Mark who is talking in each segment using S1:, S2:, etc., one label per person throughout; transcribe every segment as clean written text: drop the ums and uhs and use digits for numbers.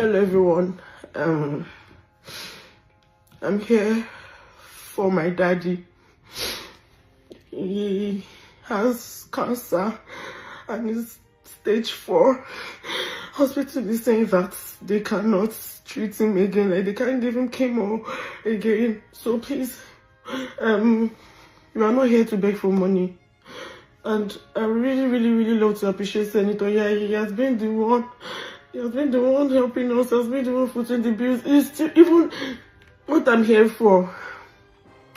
S1: Hello everyone. I'm here for my daddy. He has cancer and is stage 4. Hospital is saying that they cannot treat him again, like they can't give him chemo again. So please, we are not here to beg for money. And I really, really, really love to appreciate Senator Yayi. He has been the one. He has been the one helping us. Has been the one footing the bills. He's still, even what I'm here for.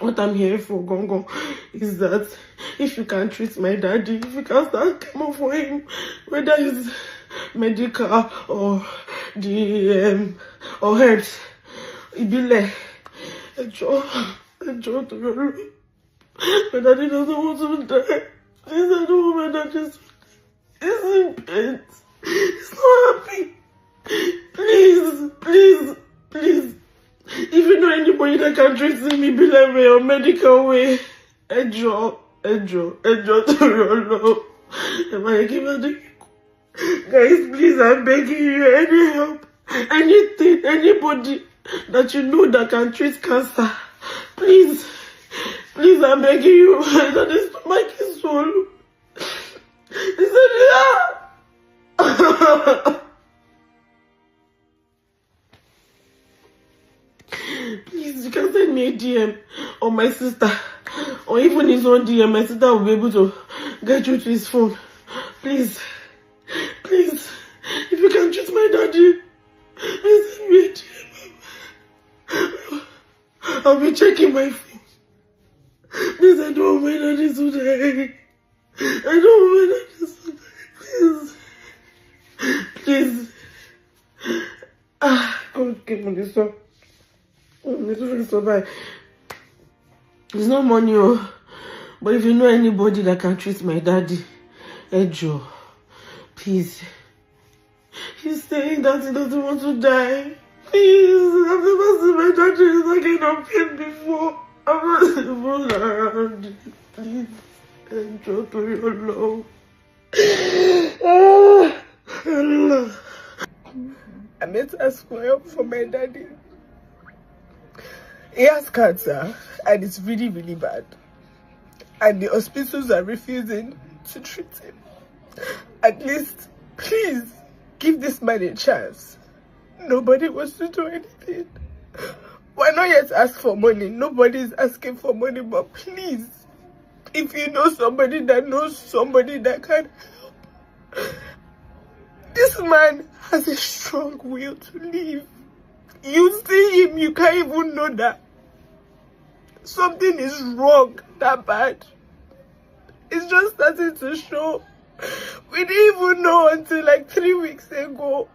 S1: What I'm here for, Gongo, is that if you can treat my daddy, if you can start chemo for him, whether it's medical or the or herbs, ìbílẹ̀, ẹ jọ̀ọ́, ẹ jọ̀ọ́ torí Ọlọ́run. My daddy doesn't want to die. Please, I don't want my daddy to die. He's in pain. He's not happy. Please, please, please. If you know anybody that can treat him ìbílẹ̀ way or medical way, ẹ jọ̀ọ́, ẹ jọ̀ọ́, ẹ jọ̀ọ́ torí Ọlọ́run. Ẹ má jẹ́ kí daddy kú. Guys, please, I'm begging you, any help, anything, anybody that you know that can treat cancer, please, please, I'm begging you. That the stomach is swollen. He said, yeah. Please, you can send me a DM or my sister, or even his own DM. My sister will be able to get you to his phone. Please, please, if you can treat my daddy, please send me a DM. I'll be checking my phone. Please, I don't want my daddy to die. I don't want my daddy to die. Please, please. Ah, God, give me this one. Survive. It's not money, oh. But if you know anybody that can treat my daddy, ẹ jọ̀ọ́, please. He's saying that he doesn't want to die. Please, I've never seen my daddy in that kind of pain before. I'm not even around. Please, ẹ jọ̀ọ́ torí Ọlọ́run. Ah, Allah.
S2: I'm here to ask for help for my daddy. He has cancer and it's really, really bad. And the hospitals are refusing to treat him. At least, please, give this man a chance. Nobody wants to do anything. We're not yet ask for money. Nobody is asking for money, but please, if you know somebody that knows somebody that can help. This man has a strong will to live. You see him, you can't even know that something is wrong that bad. It's just starting to show. We didn't even know until like 3 weeks ago.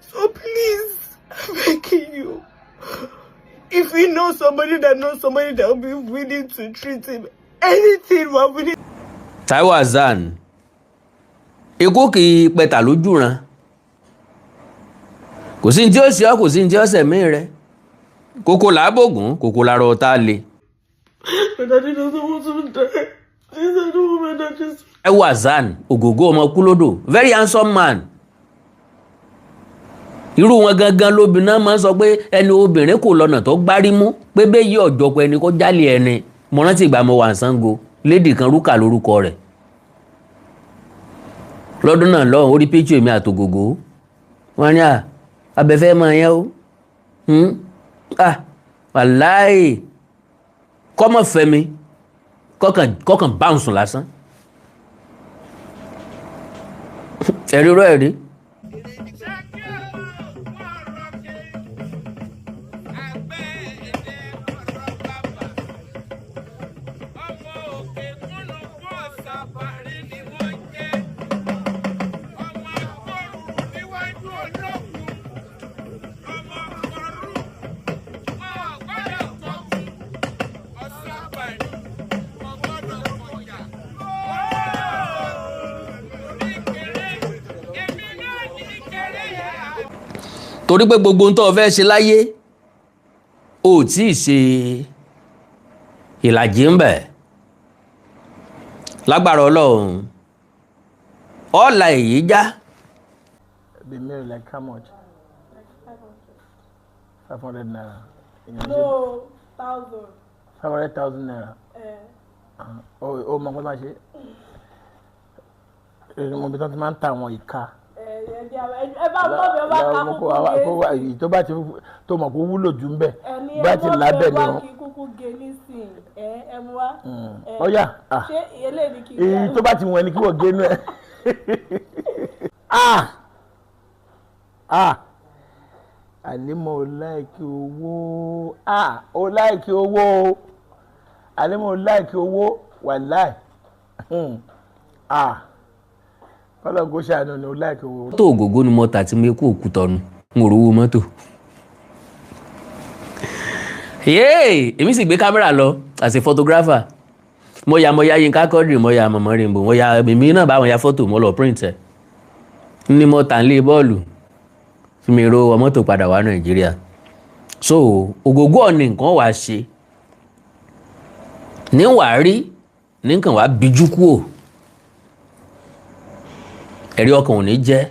S2: So please, I'm begging you. If you know somebody that knows somebody that will be willing to treat him, anything we're willing.
S3: Taiwo Hassan, ikú kì í pẹ̀tà lójú ran. Kò sí ní tí ó ṣe ọ́, kò sí ní tí ó ṣẹ̀mí rẹ. Kókó làábògùn, kókó lára ọ̀tá le.
S1: My daddy doesn't want to die. Please, I don't want my daddy to
S3: Taiwo Hassan, ògògó ọmọ kúlódò, very handsome man. Irú wọn gangan lóbìnrin náà máa ń sọ pé ẹni obìnrin kò lọ́nà tó gbárí mú pé bẹ́ẹ̀ yí ọ̀jọ̀pọ̀ ẹni kó jálè ẹni. Mo rántí ìgbà mo wà ní Ṣàngó, lady kan, Rúkà lórúkọ rẹ̀. Lọ́dún náà lọ́hùn, orí picture èmi àtògògó, wọ́n ní à abẹ́fẹ́ máa yẹn o. Ah, wàláì, kọ́mọ̀ fẹ́mi kọ́kàn báǹsùn lásán. Ẹ̀rí rọ́ ẹ̀rí. Torí pé gbogbo ohun tó o fẹ́ ṣe láyé o ò tí ì ṣe ìlàjì ń bẹ̀. Lágbára Ọlọ́run, ọ̀la èyí já.
S2: Be married, like how much?
S4: Like 500.
S5: ₦500.
S4: No, thousand.
S5: ₦500,000.
S4: Eh.
S5: Ó mọ pé máa ṣe é, mo bí tí wọ́n ti máa ń ta àwọn ìka.
S4: Ẹ bá gbọ́ mi, ẹ bá ká kúkú gé.
S5: Èyí tó bá ti tó mọ̀ kó wúlò jù ń bẹ̀
S4: Ẹni
S5: bá
S4: ẹ
S5: ti
S4: mọ́
S5: lábẹ́
S4: bẹ
S5: ni
S4: wá
S5: o.
S4: kí kúkú gé nísìn, ẹ mú wá.
S5: Ó yá, ah.
S4: Ṣé eléyìí ni kí n
S5: Èyí tó bá ti wọ̀n ẹni kí wọ́n gé inú ẹ̀. Ah ah, Àlímọ̀, ò like owó. Ah, ò like owó o. Àlímọ̀, ò like owó, wàláì. Ah, kọ́lọ̀ kó ṣàánú ni, ò like owó.
S3: Mọ́tò Ògògó ni mo tà tí mo kú òkú tọ̀nu, n ò rówó mọ́tò. Yéè, èmi sì gbé kámẹ́rà lọ as a photographer. Mo ya Yínká Quadri, mo ya Mọ̀mọ́ Rainbow, mo ya èmi náà bá wọn ya fọ́tò, mo lọ print ẹ̀ ní mo tà ń lé bọ́ọ̀lù tí mi ro wọ mọ́tò padà wá Nàìjíríà. So Ògògó ọ̀nì nǹkan wàá ṣe ní wàá rí ní nǹkan wàá bíjú kúò, ẹ̀rí ọkàn ò ní jẹ́.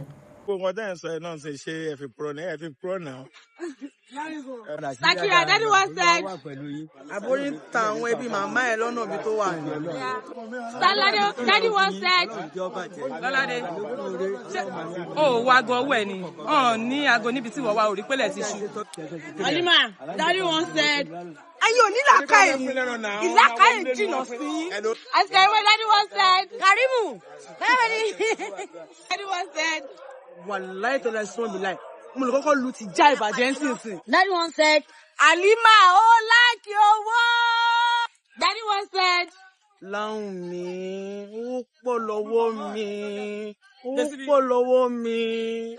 S6: Gbogbo nǹkan tẹ́ ẹ̀ ń sọ ẹ̀ náà ṣe ẹ fi purọ́ ní ẹ fi purọ́ náà.
S4: Sakira, daddy once said.
S1: Àbórí ń ta àwọn ẹbí màmá ẹ lọ́nà ibi tó wà ní.
S4: Daddy, daddy once said.
S7: Lọ́ládé, ṣé o ò wo aago ọwọ́ ẹ ni? Ọ̀n ní aago níbi tí wọ́n wá orí pélé ti ṣú.
S4: Halima, daddy once said.
S7: Ayé ò ní làákàyè ni, ìlàkàyè jìnnà sí yín.
S4: Askarimo, daddy once said. Karimu, daddy once said.
S1: Wàláì tó láì sọ́n mi láì. Mo lè kọ́kọ́ lu ti já ìbàjẹ́ nísinsìnyí.
S4: Daddy once said. Halima, ó like owó. Daddy once said.
S1: Láhùn mi, owó pọ̀ lọ́wọ́ mi. Owó pọ̀ lọ́wọ́ mi.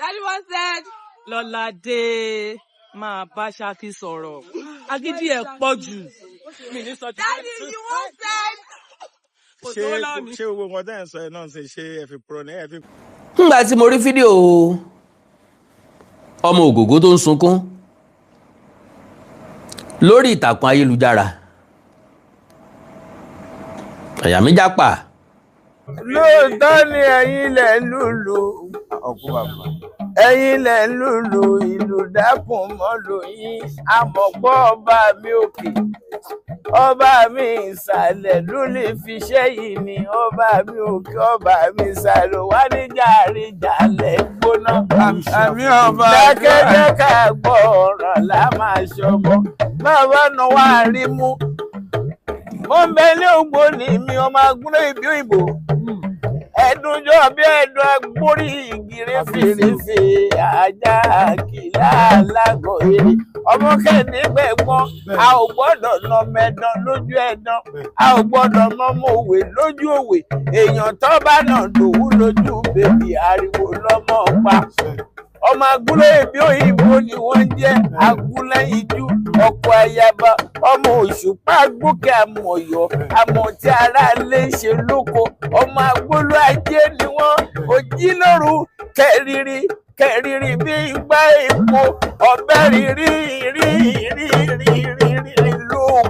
S4: Daddy once said.
S7: Lọ́ládé, máa bá Ṣákí sọ̀rọ̀. Agídí ẹ̀ pọ̀ jù. Mi ní sọ jù.
S4: Daddy, you once said.
S7: Kò
S6: Ṣé
S7: sówó lọ́wọ́ mi.
S6: ṣé gbogbo nǹkan tẹ́ ẹ̀ ń sọ ẹ̀ náà ṣe ẹ fi purọ́ ní ẹ fi
S3: Ńgbà tí mo rí fídíò ọmọ Ògògó tó ń sunkún lórí ìtàkùn ayélujára, àyà mi jápa.
S5: Lóòótọ́ ni ẹ̀yin lẹ̀ ń lùlù, ẹ̀yin lẹ̀ ń lùlù, ìlú dákun mọ́ lóyún àmọ̀pọ̀. Ọba mi òkè, ọba mi ìsàlẹ̀ ló lè fi ṣẹ́ yìí ni. Ọba mi òkè, ọba mi ìsàlẹ̀ wá níjà àríjàlẹ̀ gbóná.
S6: Àmì ọba.
S5: Dákẹ́jẹ́ gbọ́ ọ̀ràn lá máa ṣọmọ bàbá náà wà rí mú. Mo ń bẹ ní ògbóni mi, ọmọ agúnlé ìbí òyìnbó, ẹdùnjọ bí ẹdùn agbórí ìgìrì fèrèsé, ajá kìlá alágọ èrè ọmọ kẹ́ni gbẹ̀gbọ́n. A ò gbọ́dọ̀ nà mẹ́dán lójú ẹ̀dán, a ò gbọ́dọ̀ nà ọmọ òwe lójú òwe. Èèyàn tó bá nà dòwú lójú bèbí, ariwo lọ́mọ pa. Ọmọ agúnlé ìbí òyìnbó ni wọ́n ń jẹ́ agúnlẹ́yinjú ọkọ̀ ayaba, ọmọ òṣùpá gbókè àmọ̀yọ̀ àmọ̀ tí ara lè ṣe lóko. Ọmọ agbóló ajé ni wọ́n òjì lóru kẹrìírí kẹrìírí bí igbá epo ọbẹ̀ rírí rí rí rí rí rí lóògùn.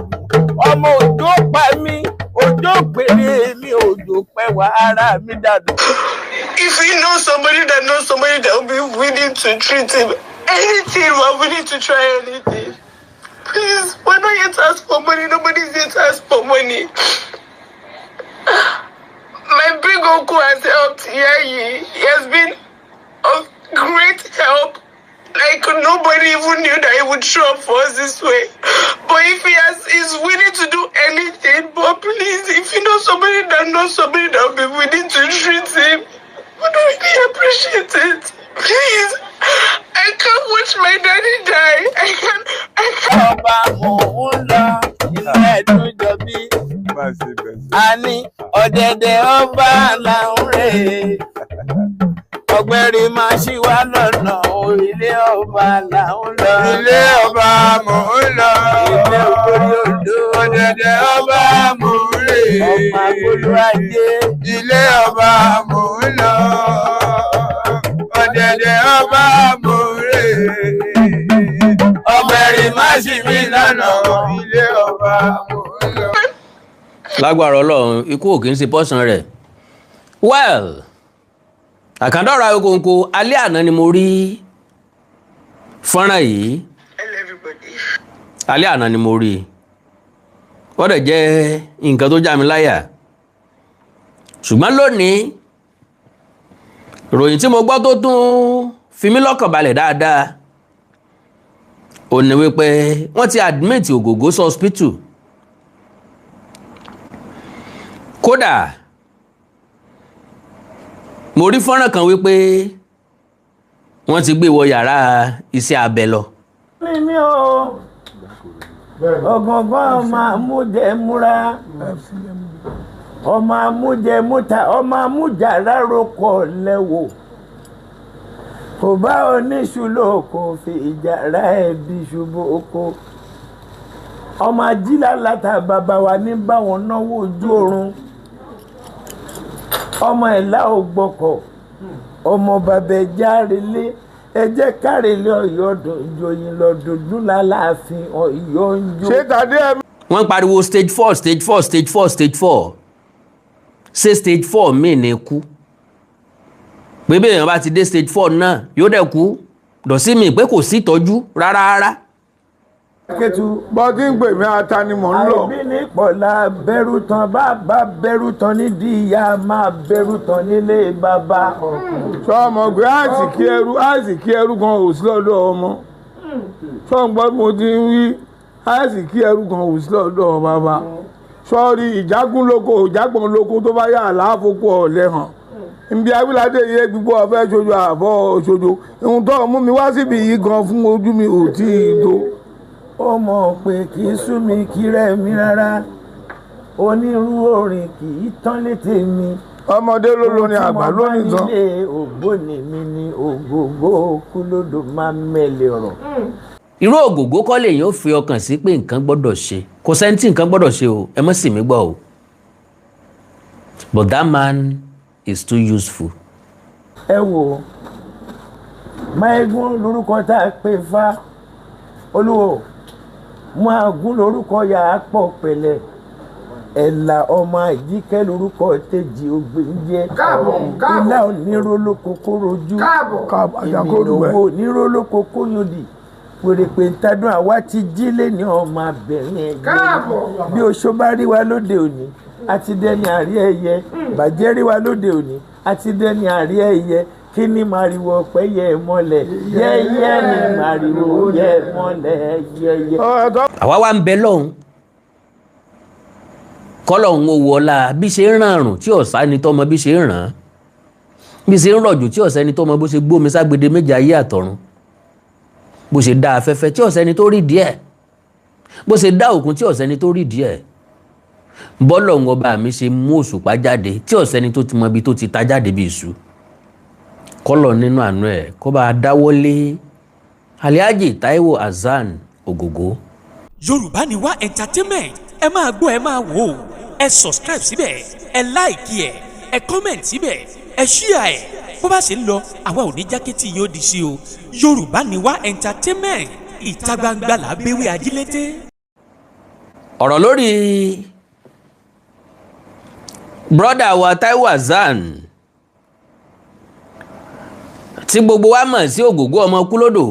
S5: Ọmọ òjò pa mí, òjò péré mi, òjò pẹwàá ara mi dànù.
S2: If we know somebody that knows somebody that will be willing to treat him, anything, we're willing to try anything. Please, we're not here to ask for money. Nobody's here to ask for money. My big uncle has helped Yayi. He has been of great help. Like, nobody even knew that he would show up for us this way. But if he has is willing to do anything, but please, if you know somebody that knows somebody that will be willing to treat him, would really appreciate it. Please. I can't watch my daddy die. I can't.
S5: Ọba mò ń lọ ilé ẹ̀dùn bí a ní ọ̀dẹ̀dẹ̀ ọba là ń rè é. Ọ̀gbẹ́rì máa ṣì wá lọ́nà, ilé ọba là ń lọ.
S6: Ilé ọba mò ń lọ.
S5: Ilé ògbórí odò.
S6: Ọ̀dẹ̀dẹ̀ ọba mò ń rè.
S5: Ọmọ agolo ajé.
S6: Ilé ọba mò ń lọ. Ọ̀dẹ̀dẹ̀ ọba mò ń rè. Ọ̀gbẹ̀rì má ṣì mí lọ́nà. Ilé ọba mò ń lọ.
S3: Lágbára Ọlọ́run, ikú ò kì í ṣe pọ́sàn rẹ̀. Well, àkàndọ̀rọ̀ Awikonko, alẹ́ àná ni mo rí. Fọ́nrán yìí,
S2: Hello everybody.
S3: alẹ́ àná ni mo rí i. Ó dẹ̀ jẹ́ nǹkan tó já mi láyà, ṣùgbọ́n lónìí, ìròyìn tí mo gbọ́ tó tún fi mí lọ́kàn balẹ̀ dáadáa ó ní wípé wọ́n ti admit Ògògó sí hospital. Kódà mo rí fọ́nrán kan wípé wọ́n ti gbé wọ yàrá iṣẹ́ abẹ lọ.
S5: Ní mi o, ọ̀gọ̀ngàn ọmọ amújẹ múra, ọmọ amújẹ múta, ọmọ amújàrá roko lẹ́wọ̀, kò bá oníṣu lò, kò fi ìjàrá ẹbí ṣubú oko. Ọmọ ajílá látà bàbá wa ní báwọn náwó ojú oorun, ọmọ ẹ̀là ò gbọ́kọ̀, ọmọ bàbá ẹja relé, ẹ jẹ́ kárẹ̀lẹ̀ Ọ̀yọ́ dùn ìjòyìn lọ dùndún láláàfin Ọ̀yọ́ ń jó.
S6: Ṣé tàdé ẹ
S3: Wọ́n ń pariwo stage four, stage four, stage four, stage four. Ṣé stage four míì ní kú? Pé bí èèyàn bá ti dé stage four náà, yóò dẹ̀ kú dọ̀sí mi pé kò sí ìtọ́jú rárá rárá.
S5: Kẹtù.
S6: Bọ́ tí ń pè mí ata ni mò ń lọ.
S5: Àìbí ní pọ̀lá bẹ̀rù tán, bàbá bẹ̀rù tán nídìí ìyá, máa bẹ̀rù tán nílé bàbá.
S6: Sọmọ pé àìsíkí ẹrú, àìsíkí ẹrú kan ò sí lọ́dọ̀ ọmọ. Sọ̀ngbọ́n mo ti ń wí, àìsíkí ẹrú kan ò sí lọ́dọ̀ bàbá. Sọ́ọ́rí ìjágún lóko, ìjágbọ̀n lóko, tó bá yà láàfokò ọ̀lẹ́ hàn. Nbí awíládé yẹ gbígbó ọ̀fẹ́ ṣojo àbọ̀ ṣojo. Ìhun tó mú mi wá síbi yìí gan fún ojú mi ò tí ì tó.
S5: Ó mọ̀ pé kì í sú mi, kí rẹ̀ mi rárá, onírú orin kì í tán létè mi.
S6: Ọmọdé ló lórin, àgbà lónìí tán.
S5: Nílé ògbóni mi ni ògògbó kúlódò máa mẹ́lẹ̀ ọ̀rọ̀.
S3: Irú Ògògó kọ́ lèyàn ó fi ọkàn sí pé nǹkan gbọ́dọ̀ ṣe. Kò sẹ́ni tí nǹkan gbọ́dọ̀ ṣe o, ẹ má sì mí gbọ́ o, but that man is too useful.
S5: Ẹ wò ó, Máyégún lórúkọ tá a pè fa olúwo, Máàgún lórúkọ yà á pọ̀ pẹ̀lẹ́, ẹ̀là ọmọ àjíkẹ́ lórúkọ tẹ̀jì ògbéǹjẹ́.
S6: Káàbọ̀, káàbọ̀.
S5: Ilá onírólóko kórojú.
S6: Káàbọ̀. Káàbọ̀, àjàkórùwẹ̀.
S5: Ìmìnàwó onírólóko kóyòdì pèrèpè ntadún. Àwa ti jí lé ní ọmọ abẹ̀rín ẹgbẹ́.
S6: Káàbọ̀.
S5: Bí oṣó bá rí wa lóde òní, àti dẹni àrí ẹyẹ. Bàjẹ́ rí wa lóde òní, àti dẹni àrí ẹyẹ. Kí ni màrìwò ọ̀pẹ yẹ mọ́lẹ̀ yẹ́yẹ́ ni màrìwò yẹ mọ́lẹ̀ yẹ́yẹ́.
S6: Ọ̀tọ́.
S3: Àwa wá ń bẹ lọ́hùn kọ́lọ́hún ó wọlá bí ṣe ń ràn àrùn tí ọ̀sá ni tọ́mọ, bí ṣe ń ràn án, bí ṣe ń rọ̀jò tí ọ̀sẹ́ni tọ́mọ, bó ṣe gbómi ságbede méje ayé àtọ̀run, bó ṣe dá afẹ́fẹ́ tí ọ̀sẹ́ni tó rí díẹ̀, bó ṣe dá òkun tí ọ̀sẹ́ni tó rí díẹ̀, bọ́lọ̀ ń ọba mi ṣe mú òṣùpá jáde tí ọ̀sẹ́ni tó ti mọ ibi tó ti ta jáde bí iṣu. Kọ́lọ̀ nínú àánú ẹ̀ kó bá a dáwọ́lé Alhaji Taiwo Hassan Ògògó.
S8: Yorùbá Ni Wá Entertainment, ẹ máa gbọ́, ẹ máa wò ó, ẹ subscribe síbẹ̀, ẹ like ẹ, ẹ comment síbẹ̀, ẹ share ẹ. Bó bá ṣe ń lọ, àwa ò ní jákẹ́tì yóò di sí o. Yorùbá Ni Wá Entertainment, ìta gbangba là bẹ́wẹ́ ajílété.
S3: Ọ̀rọ̀ lórí brother wa Taiwo Hassan tí gbogbo wa mọ̀ sí Ògògó, ọmọ kúlódò,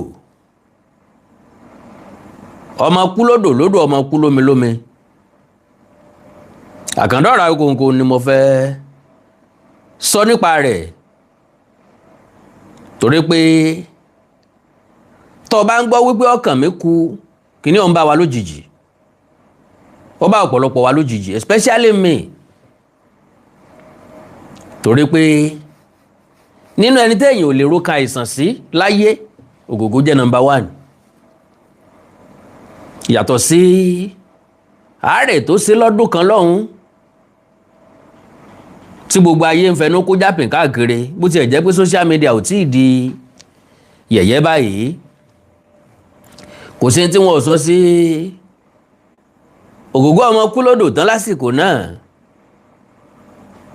S3: ọmọ kúlódò lódò, ọmọ kú lómilómi, àkàndọ̀rọ̀ Awíkonko ni mo fẹ́ sọ nípa rẹ̀, torí pé tó bá ń gbọ́ wípé ọkàn mi kú, kíní ọ̀n bá wa lójijì, ó bá ọ̀pọ̀lọpọ̀ wa lójijì, especially me, torí pé nínú ẹni téèyàn ò lè ro ka àìsàn sí láyé, Ògògó jẹ́ number one. Yàtọ̀ sí àárẹ̀ tó ṣe lọ́dún kan lọ́hùn tí gbogbo ayé ń fẹnu kó jápìn káàkiri, bó tiẹ̀ jẹ́ pé social media ò tí ì di yẹ̀yẹ́ báyìí, kò sí tí wọn ò sọ sí Ògògó ọmọ kúlódò tán lásìkò náà.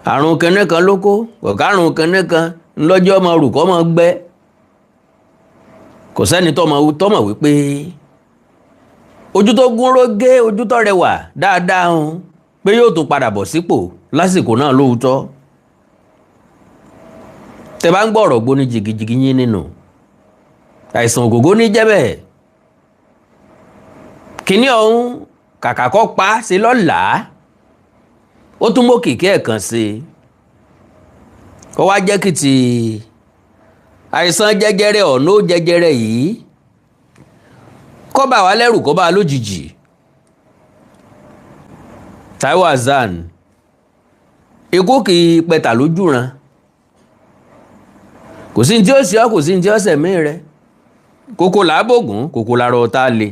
S3: Àrùn kẹ́nẹ́ kan ló kó kọ̀kárùn kẹ́nẹ́ kan ńlọ́jọ́ ọmọ rùkọ́ ọmọ gbẹ́. Kò sẹ́ni tọ́mọ tọ́mọ wípé ojú tó gún rógé, ojú tó rẹwà dáadáa ń pé yóò tún padà bọ̀ sípò lásìkò náà. Lóòótọ́, tẹ bá ń gbọ́ ọ̀rọ̀ gbóní jìgìjìgì yín nínú. Àìsàn Ògògó ní jẹ́bẹ̀ kínní ọ̀hún, kàkà kọ́ pa á ṣe lọ́làá, ó tún mọ́ kìkì ẹ̀ kàn sí i. Ó wá jẹ́ kí ti àìsàn jẹjẹrẹ ọ̀nà ó jẹjẹrẹ yìí kó bà wá lẹ́rù, kó bá wa lójijì. Taiwo Hassan, ikú kì í pẹ̀tà lójú ran. Kò sí ní tí ó ṣe ọ́, kò sí ní tí ó ṣẹ̀mí rẹ. Kókó làábògùn, kókó lára ọ̀tá le.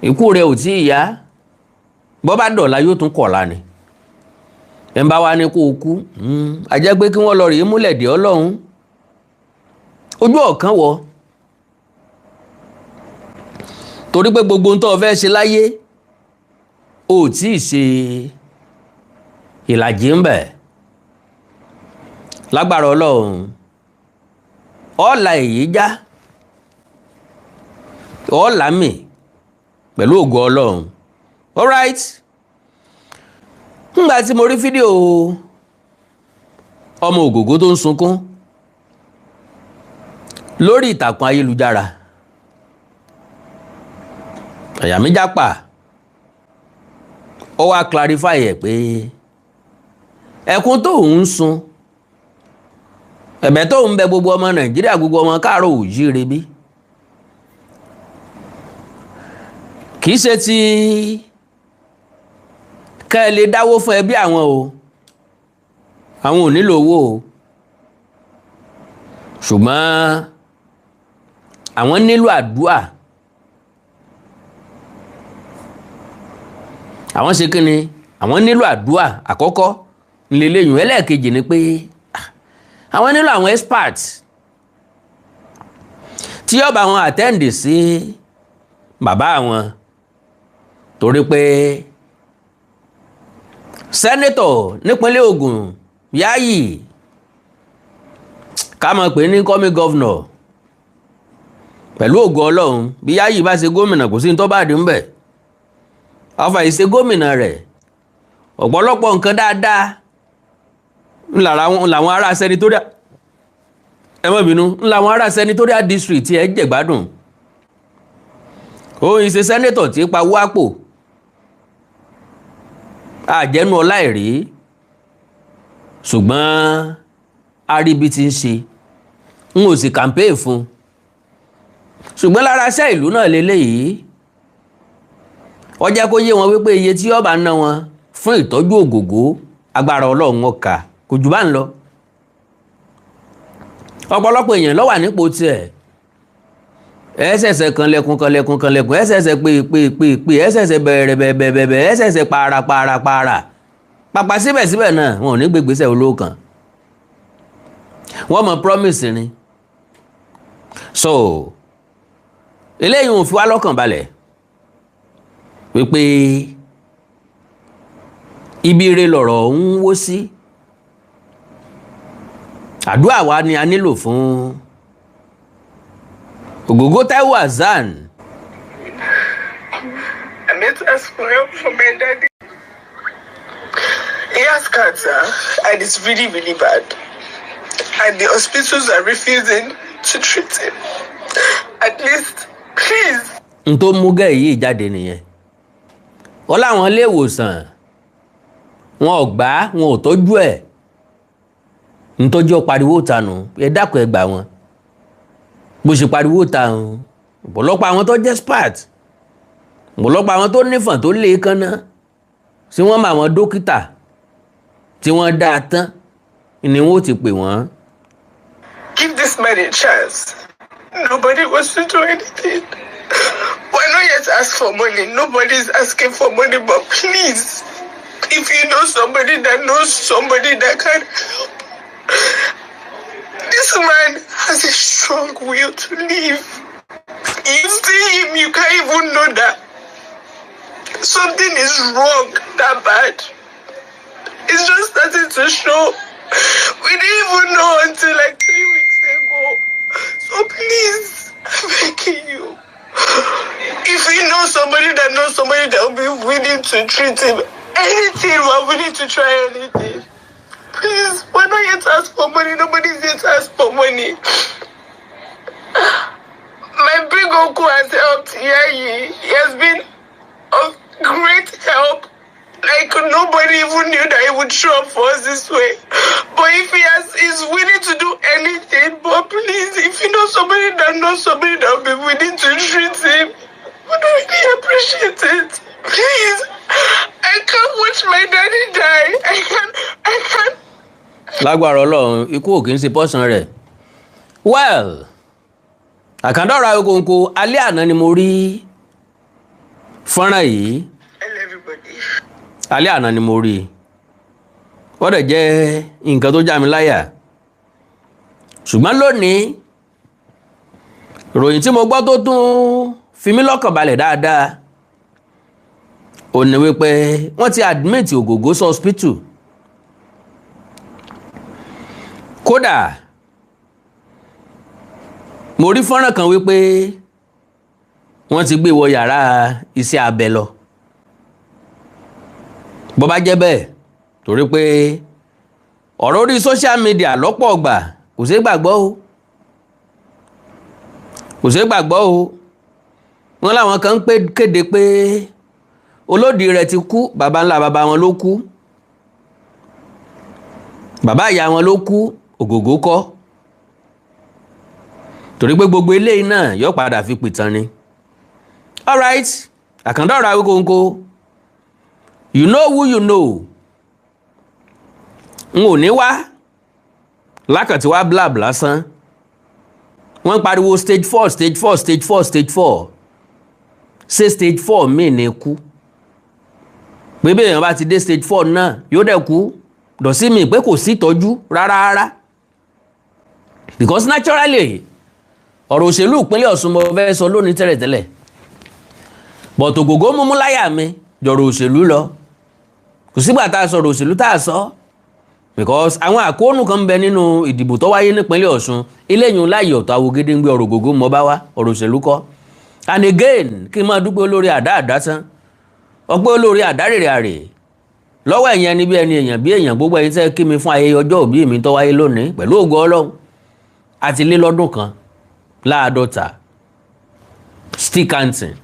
S3: Ikú rẹ ò tí ì yá. Bọ́ bá dọ̀la, yóò tún kọ̀la ni. Ẹ̀ ń bá wa ní kó o kú, a jẹ́ pé kí wọ́n lọ rèé múlẹ̀ dé Ọlọ́run ojú ọ̀kan wọ, torí pé gbogbo ohun tó o fẹ́ ṣe láyé, o ò tí ì ṣe ìlàjì ń bẹ̀. Lágbára Ọlọ́run, ọ̀la èyí já ọ̀la mi pẹ̀lú ògo Ọlọ́run. Alright, ńgbà tí mo rí fídíò ọmọ Ògògó tó ń sunkún lórí ìtàkùn ayélujára, àyà mi já pa. Ó wá clarify ẹ̀ pé ẹkún tóun ń sun, ẹ̀bẹ̀ tóun bẹ̀ gbogbo ọmọ Nàìjíríà, gbogbo ọmọ káàárọ̀ òjíire, bí kì í ṣe ti kẹ́ ẹ lè dáwó fún ẹbí àwọn o, àwọn ò nílò owó o, ṣùgbọ́n àwọn nílò àdúà. Àwọn ṣe kí ni? Àwọn nílò àdúà àkọ́kọ́ ńlẹ́lẹ́yìn. Ẹlẹ́ẹ̀kejì ni pé àwọn nílò àwọn experts tí yóò bá wọn attend sí bàbá àwọn, torí pé senator nípínlẹ̀ Ògùn, Yayi, ká mọ̀ pé ní incoming governor, pẹ̀lú ògo Ọlọ́run, bí Yayi bá ṣe gómìnà, kò sí ní tó bá dé ń bẹ̀. Ọfà ìṣe gómìnà rẹ̀, ọ̀pọ̀lọpọ̀ nǹkan dáadáa làwọn ará senatorial, ẹ má bínú, làwọn ará senatorial district ẹ jẹ̀gbádùn. Òun ìṣe senator tí pa wápò àjẹnú ọlá ìrí, ṣùgbọ́n aríbi ti ń ṣe n ò sì campaign fún, ṣùgbọ́n lára iṣẹ́ ìlú náà lélẹ́yìí. Ó jẹ́ kó yé wọn wípé iye tí ó bá ná wọn fún ìtọ́jú Ògògó, agbára Ọlọ́run ọkà kò jù bá ń lọ. Ọ̀pọ̀lọpọ̀ èèyàn ló wà nípò tiẹ̀. Ẹ ṣẹ̀ṣẹ̀ kanlẹ̀kùn kanlẹ̀kùn kanlẹ̀kùn, ẹ ṣẹ̀ṣẹ̀ pè pè pè pè, ẹ ṣẹ̀ṣẹ̀ bẹ̀rẹ̀ bẹ̀rẹ̀ bẹ̀rẹ̀, ẹ ṣẹ̀ṣẹ̀ para para para pàpà, síbẹ̀síbẹ̀ náà wọn ò ní gbégbèsè olówó kan. Wọ́n mọ promise ni. So eléyìí ò fi wá lọ́kàn balẹ̀ wípé ibi ire lọ̀rọ̀ ń wó sí. Àdúrà wa ni a nílò fún Ògògó Taiwo Hassan.
S2: I need to ask for help for my daddy. He has cancer and it's really, really bad. And the hospitals are refusing to treat him. At least, please.
S3: N tó mú gẹ́ yìí jáde nìyẹn. Ó láwọn ilé ìwòsàn wọn ò gbà, wọn ò tọ́jú ẹ̀. Ntọ́jú ọ pariwo tanu, ẹ dákun, ẹ gbà wọn. Bó ṣe pariwo ta, ọ̀pọ̀lọpọ̀ àwọn tó jẹ́ expert, ọ̀pọ̀lọpọ̀ àwọn tó nífọ̀n tó lé kánná tí wọ́n mọ àwọn dókítà tí wọ́n dáa tán ni wọ́n ó ti pè wọ́n.
S2: Give this man a chance. Nobody wants to do anything. We're not yet ask for money. Nobody's asking for money, but please, if you know somebody that knows somebody that can help, this man has a strong will to live. You see him, you can't even know that something is wrong that bad. It's just starting to show. We didn't even know until like 3 weeks ago. So please, I'm begging you. If you know somebody that knows somebody that will be willing to treat him, anything, we're willing to try anything. Please, we're not here to ask for money. Nobody's here to ask for money. Awikonko has helped Yayi. He has been of great help. Like nobody even knew that he would show up for us this way. But if he has is willing to do anything, but please, if you know somebody that knows somebody that will be willing to treat him, would really appreciate it. Please. I can't watch my daddy die. I can't.
S3: Lágbára Ọlọ́run, ikú ò kì í ṣe pọ́sàn rẹ̀. Well, Àkàndọ̀rọ̀ Awikonko, alẹ́ àná ni mo rí fọ́nrán yìí.
S2: Hello everybody.
S3: Alẹ́ àná ni mo rí i. Ó dẹ̀ jẹ́ nǹkan tó já mi láyà, ṣùgbọ́n lónìí, ìròyìn tí mo gbọ́ tó tún fi mí lọ́kàn balẹ̀ dáadáa ò ní wípé wọ́n ti admit Ògògó sí hospital. Kódà mo rí fọ́nrán kan wípé wọ́n ti gbé wọ yàrá iṣẹ́ abẹ lọ. Bó bá jẹ́ bẹ́ẹ̀, torí pé ọ̀rọ̀ orí social media lọ́pọ̀ ọgbà kò ṣeé gbàgbọ́ o, kò ṣeé gbàgbọ́ o. Wọ́n láwọn kan ń kéde pé olódì rẹ̀ ti kú, baba ńlá baba wọn ló kú, bàbá ìyá wọn ló kú, Ògògó kọ́, torí pé gbogbo eléyìí náà yóò padà fi pìtàn ni. Alright, Àkàndá ọ̀rọ̀ Awikonko, you know who you know. N ò ní wá lákàtí wá blab lásán. Wọ́n pariwo stage four, stage four, stage four, stage four. Ṣé stage four míì ní kú? Pé bí èèyàn bá ti dé stage four náà, yóò dẹ̀ kú dọ̀sí mi, pé kò sí ìtọ́jú rárá rárá? Because naturally, ọ̀rọ̀ òṣèlú ìpínlẹ̀ Ọ̀ṣun mo fẹ́ sọ lónìí tẹ́lẹ̀tẹ́lẹ̀, but Ògògó múmú láyà mi jọ̀rọ̀ òṣèlú lọ. Kò sígbà tá a sọ̀rọ̀ òṣèlú tá a sọ, because àwọn àkóónù kan ń bẹ nínú ìdìbò tó wáyé nípínlẹ̀ Ọ̀ṣun. Eléyìí láàyè ọ̀tọ̀ Awogedengbe. Ọ̀rọ̀ Ògògó mọ́ bá wá, ọ̀rọ̀ òṣèlú kọ́. And again, kí n máa dúpẹ́ olórí àdá àdá tán, ọpẹ́ olórí àdá rèrè àrè lọ́wọ́ ẹ̀yẹn ẹni bí ẹni, èèyàn bí èèyàn, gbogbo ẹ̀yin tẹ́ kí mi fún ayẹyẹ ọjọ́ òbí mi tó wáyé lónìí. Pẹ̀lú ògo Ọlọ́run, àti lé lọ́dún kan láàdọ́ta, still counting.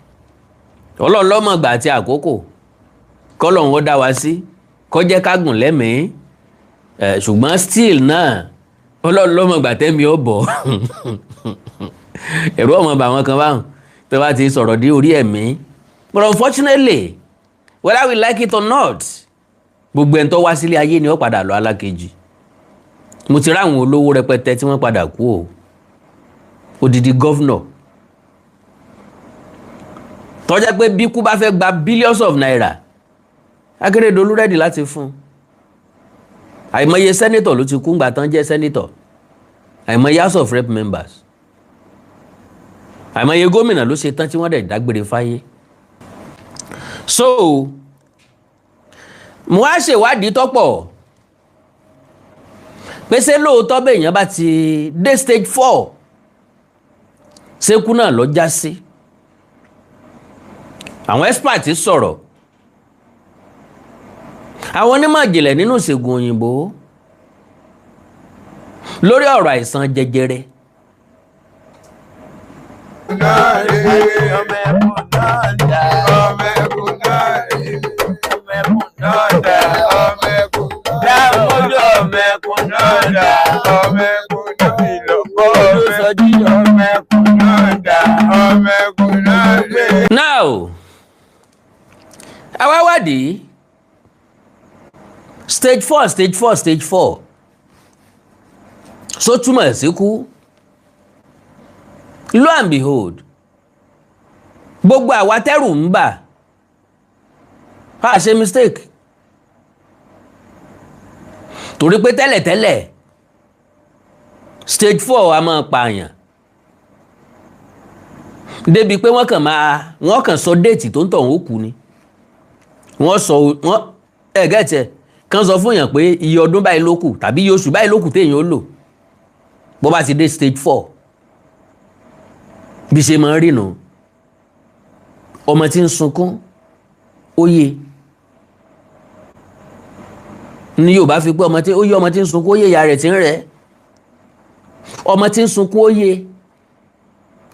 S3: Ọlọ́run lọ́mọ̀gbà àti àkókò kọ́lọ́run ó dá wa sí, kó jẹ́ ká gùn lẹ́mìí ẹ̀. Ṣùgbọ́n still náà, Ọlọ́run lọ́mọ̀gbà tẹ́mi ó bọ̀. Ẹ̀rú ọmọ bà wọn kan báwọn tó bá ti sọ̀rọ̀ dé orí ẹ̀mí. But unfortunately, whether we like it or not, gbogbo ẹni tó wá sílé ayé ni ó padà lọ alákejì. Mo ti ráwọn olówó rẹpẹtẹ tí wọ́n padà kú o. Odidi governor tó jẹ́ pé bí kú bá fẹ́ gba billions of naira, Akérédolú ready láti fún un. Àìmọye senator ló ti kú ńgbà tán jẹ́ senator, àìmọye House of Rep members, àìmọye gómìnà ló ṣe tán tí wọ́n dẹ̀ dágbére fáyé. So mo wá ṣèwádìí tọ́pọ̀ pé ṣé lóòótọ́ bẹ́ẹ̀ bá ti dé stage four, ṣékú náà lọ já sí? Àwọn expert sọ̀rọ̀, àwọn onímọ̀ ìjìnlẹ̀ nínú ìṣègùn òyìnbó lórí ọ̀rọ̀ àìsàn jẹjẹrẹ.
S5: Ọmọ ẹkùn náà dà. Ọmọ ẹkùn náà rè. Ọmọ ẹkùn náà dà. Ọmọ ẹkùn náà dà. Ọmọ ẹkùn náà dà. Ọmọ ẹkùn náà ìlọ́kọ́. Olùsọjí ọmọ ẹkùn náà dà. Ọmọ ẹkùn náà rè.
S3: Now, àwa wádìí stage four, stage four, stage four, so túmọ̀ sí kú? Lo and behold, gbogbo àwa tẹ́rù ń bà á ṣe mistake, torí pé tẹ́lẹ̀tẹ́lẹ̀, stage four a máa pààyàn débi pé wọ́n kàn máa wọ́n kàn sọ date tó ń tọ̀ ó kú ni. Wọ́n sọ wọ́n ẹ̀ gẹ́tẹ̀ kàn sọ fún yàn pé iye ọdún báyìí ló kù tàbí iye oṣù báyìí ló kù téèyàn ó lò bó bá ti dé stage four. Bí ṣe máa ń rí nù, ọmọ tí ń sunkún ó yé ní Yorùbá fi pé ọmọ tí ó yé, ọmọ tí ń sunkún ó yé ìyá rẹ̀ tí ń rẹ̀. Ọmọ tí ń sunkún ó yé,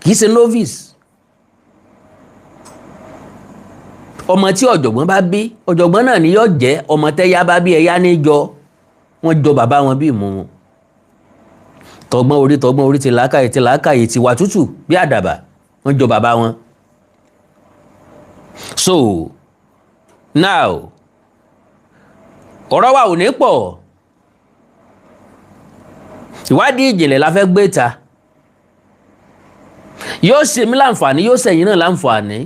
S3: kì í ṣe novice. Ọmọ tí ọ̀jọ̀gbọ́n bá bí, ọ̀jọ̀gbọ́n náà ni yóò jẹ́. Ọmọ tẹ́yà bá bí, ẹ̀yà ní jọ. Wọ́n jọ bàbá wọn bí ìmú wọn, tọgbọ́n orí tọgbọ́n orí, ti làákàyè ti làákàyè, ti wà tútù bí àdàbà. Wọ́n jọ bàbá wọn. So now, ọ̀rọ̀ wa ò ní pọ̀. Ìwádìí ìjìnlẹ̀ la fẹ́ gbé ta. Yóò ṣe mí láǹfààní, yóò ṣẹ̀yìn náà láǹfààní.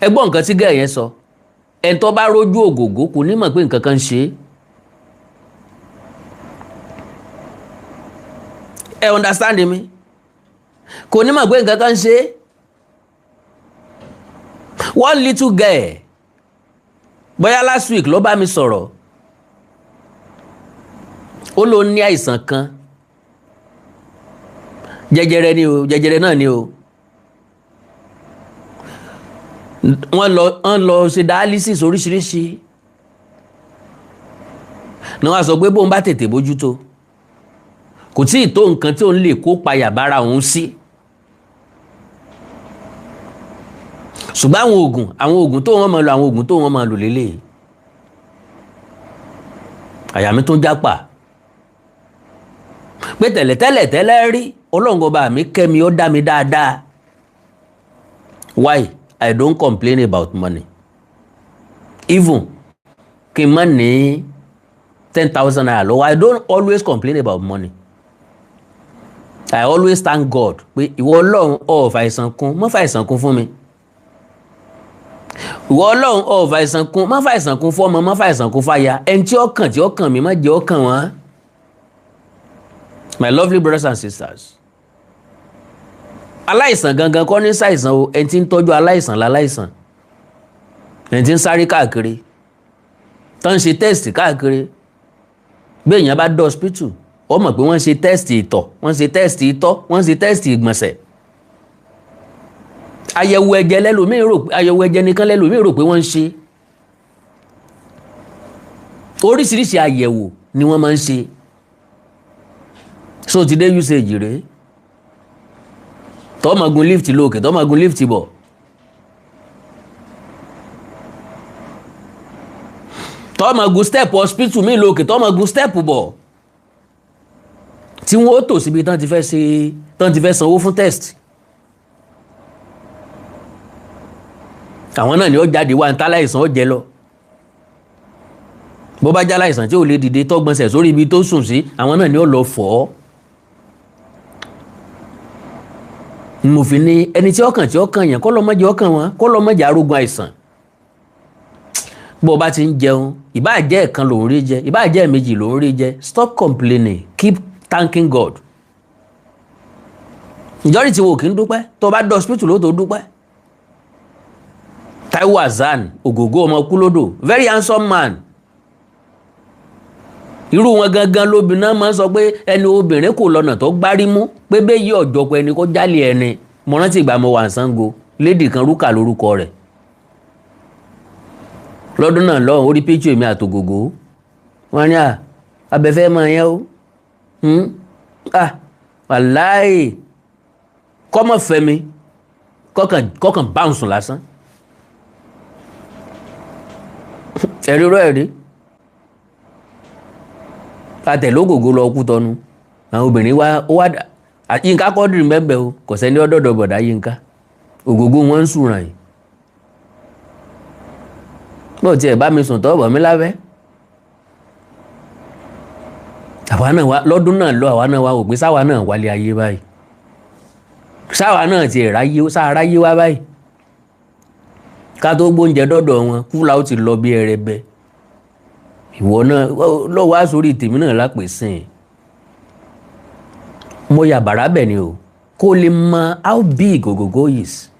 S3: Ẹ gbọ́ nǹkan tí gẹ̀ẹ́ yẹn sọ. Ẹni tó bá rójú Ògògó kò ní mọ̀ pé nǹkan kan ń ṣe é. Ẹ understand mi? Kò ní mọ̀ pé nǹkan kan ń ṣe é. One little girl, bóyá last week, ló bá mi sọ̀rọ̀. Ó ló ní àìsàn kan, jẹjẹrẹ ni o, jẹjẹrẹ náà ni o. Wọ́n lọ ṣe dialysis oríṣiríṣi ni. Wọ́n á sọ pé bóun bá tètè bójútó, kò tí ì tó nǹkan tí òun lè kó payà bára òun sí, ṣùgbọ́n àwọn oògùn tó wọ́n máa lò, àwọn oògùn tó wọ́n máa lò lélẹ̀. Àyà mi tó jápa pé tẹ̀lẹ̀tẹ́lẹ̀ tẹ́lẹ̀ rí, Ọlọ́run ọba mi kẹ́ mi, ó dá mi dáadáa. Why I don't complain about money? Even kí n má ní ₦10,000 lọ́wọ́, I don't always complain about money. I always thank God pé ìwọ Ọlọ́run, ò fàìsàn kún, má fàìsàn kún fún mi. Ìwọ Ọlọ́run, ò fàìsàn kún, má fàìsàn kún fọ́mọ, má fàìsàn kún fáya. Ẹni tí ó kàn, tí ó kàn mí, má jẹ́ ó kàn wọ́n. My lovely brothers and sisters, aláìsàn gangan kọ́ ní ṣàìsàn o. Ẹni tí ń tọ́jú aláìsàn láláìsàn, ẹni tí ń sáré káàkiri, tó ń ṣe test káàkiri. Bí èèyàn bá dé hospital, ó mọ̀ pé wọ́n ṣe test ìtọ̀, wọ́n ṣe test ìtọ̀, wọ́n ṣe test ìgbọ̀nsẹ̀, àyẹ̀wò ẹ̀jẹ̀ lẹ́lòmíì rò, àyẹ̀wò ẹ̀jẹ̀ nìkan lẹ́lòmíì rò pé wọ́n ń ṣe. Oríṣiríṣi àyẹ̀wò ni wọ́n máa ń ṣe. So ti dé usage rèé, tọ́ máa gun lift lókè, tọ́ máa gun lift bọ̀. Tọ́ máa gun step hospital mi lókè, tọ́ máa gun step bọ̀, tí wọ́n ó tò síbi tán ti fẹ́ ṣe, tán ti fẹ́ sanwó fún test. Àwọn náà ni ó jáde wá ní táláìsàn ó jẹ lọ. Bó bá jáláìsàn tí ò lè dìde, tọ́gbọ̀nsẹ̀ sórí ibi tó sùn sí, àwọn náà ni ó lọ fọ̀ ọ́. Mo fi ní ẹni tí ọkàn tí ọkàn yẹn kọ́ lọ́ mọ́jẹ ọkàn wọn, kọ́ lọ́ mọ́jẹ arógun àìsàn. Bó o bá ti ń jẹun, ìbáà jẹ́ ẹ̀kan lòún rí jẹ, ìbáà jẹ́ ẹ̀mejì lòún rí jẹ, stop complaining, keep thanking God. Ìjọ́rìí tí wo kì í dúpẹ́. Tó o bá dé hospital ló tó dúpẹ́. Taiwo Hassan Ògògó, ọmọ kúlódò, very handsome man. Irú wọn gangan lóbìnrin náà máa ń sọ pé ẹni obìnrin kò lọ́nà tó gbárí mú pé bẹ́ẹ̀ yí ọ̀jọ̀pọ̀ ẹni kó jálè ẹni. Mo rántí ìgbà mo wà ní Ṣàngó, lady kan, Rúkà lórúkọ rẹ̀. Lọ́dún náà lọ́hùn, orí picture èmi àtògògó. Wọ́n ní à abẹ́fẹ́ máa yẹn o. Ah, wàláì, kọ́mọ̀ fẹ́ mi, kọ́kàn báǹsùn lásán. Ẹ̀rí rẹ̀ ẹ̀rí atẹ̀lógògó lọ kú tọnu. Àwọn obìnrin wa ó wá Yínká Quadri mẹ́bẹ̀ o. Kò sẹ́ni ọ̀dọ̀dọ̀ bọ̀dá Yínká Ògògó wọn ń sùn ràn yìí. Bó tiẹ̀ bá mi sùn tọ́ bọ̀ mí lábẹ́. Àwa náà wá lọ́dún náà lọ, àwa náà wá wò pé sáwa náà wálé ayé báyìí, sáwa náà ti ráyé, sára yé wá báyìí. Ká tó gbóúnjẹ dọ́dọ̀ wọn, kúlà ó ti lọ bí ẹrẹbẹ. Ìwọ náà lọ́wọ́ á sórí tèmi náà lápèsìn. Mo yà bàrà bẹ̀ ni o, kó lè mọ how big Ògògó is.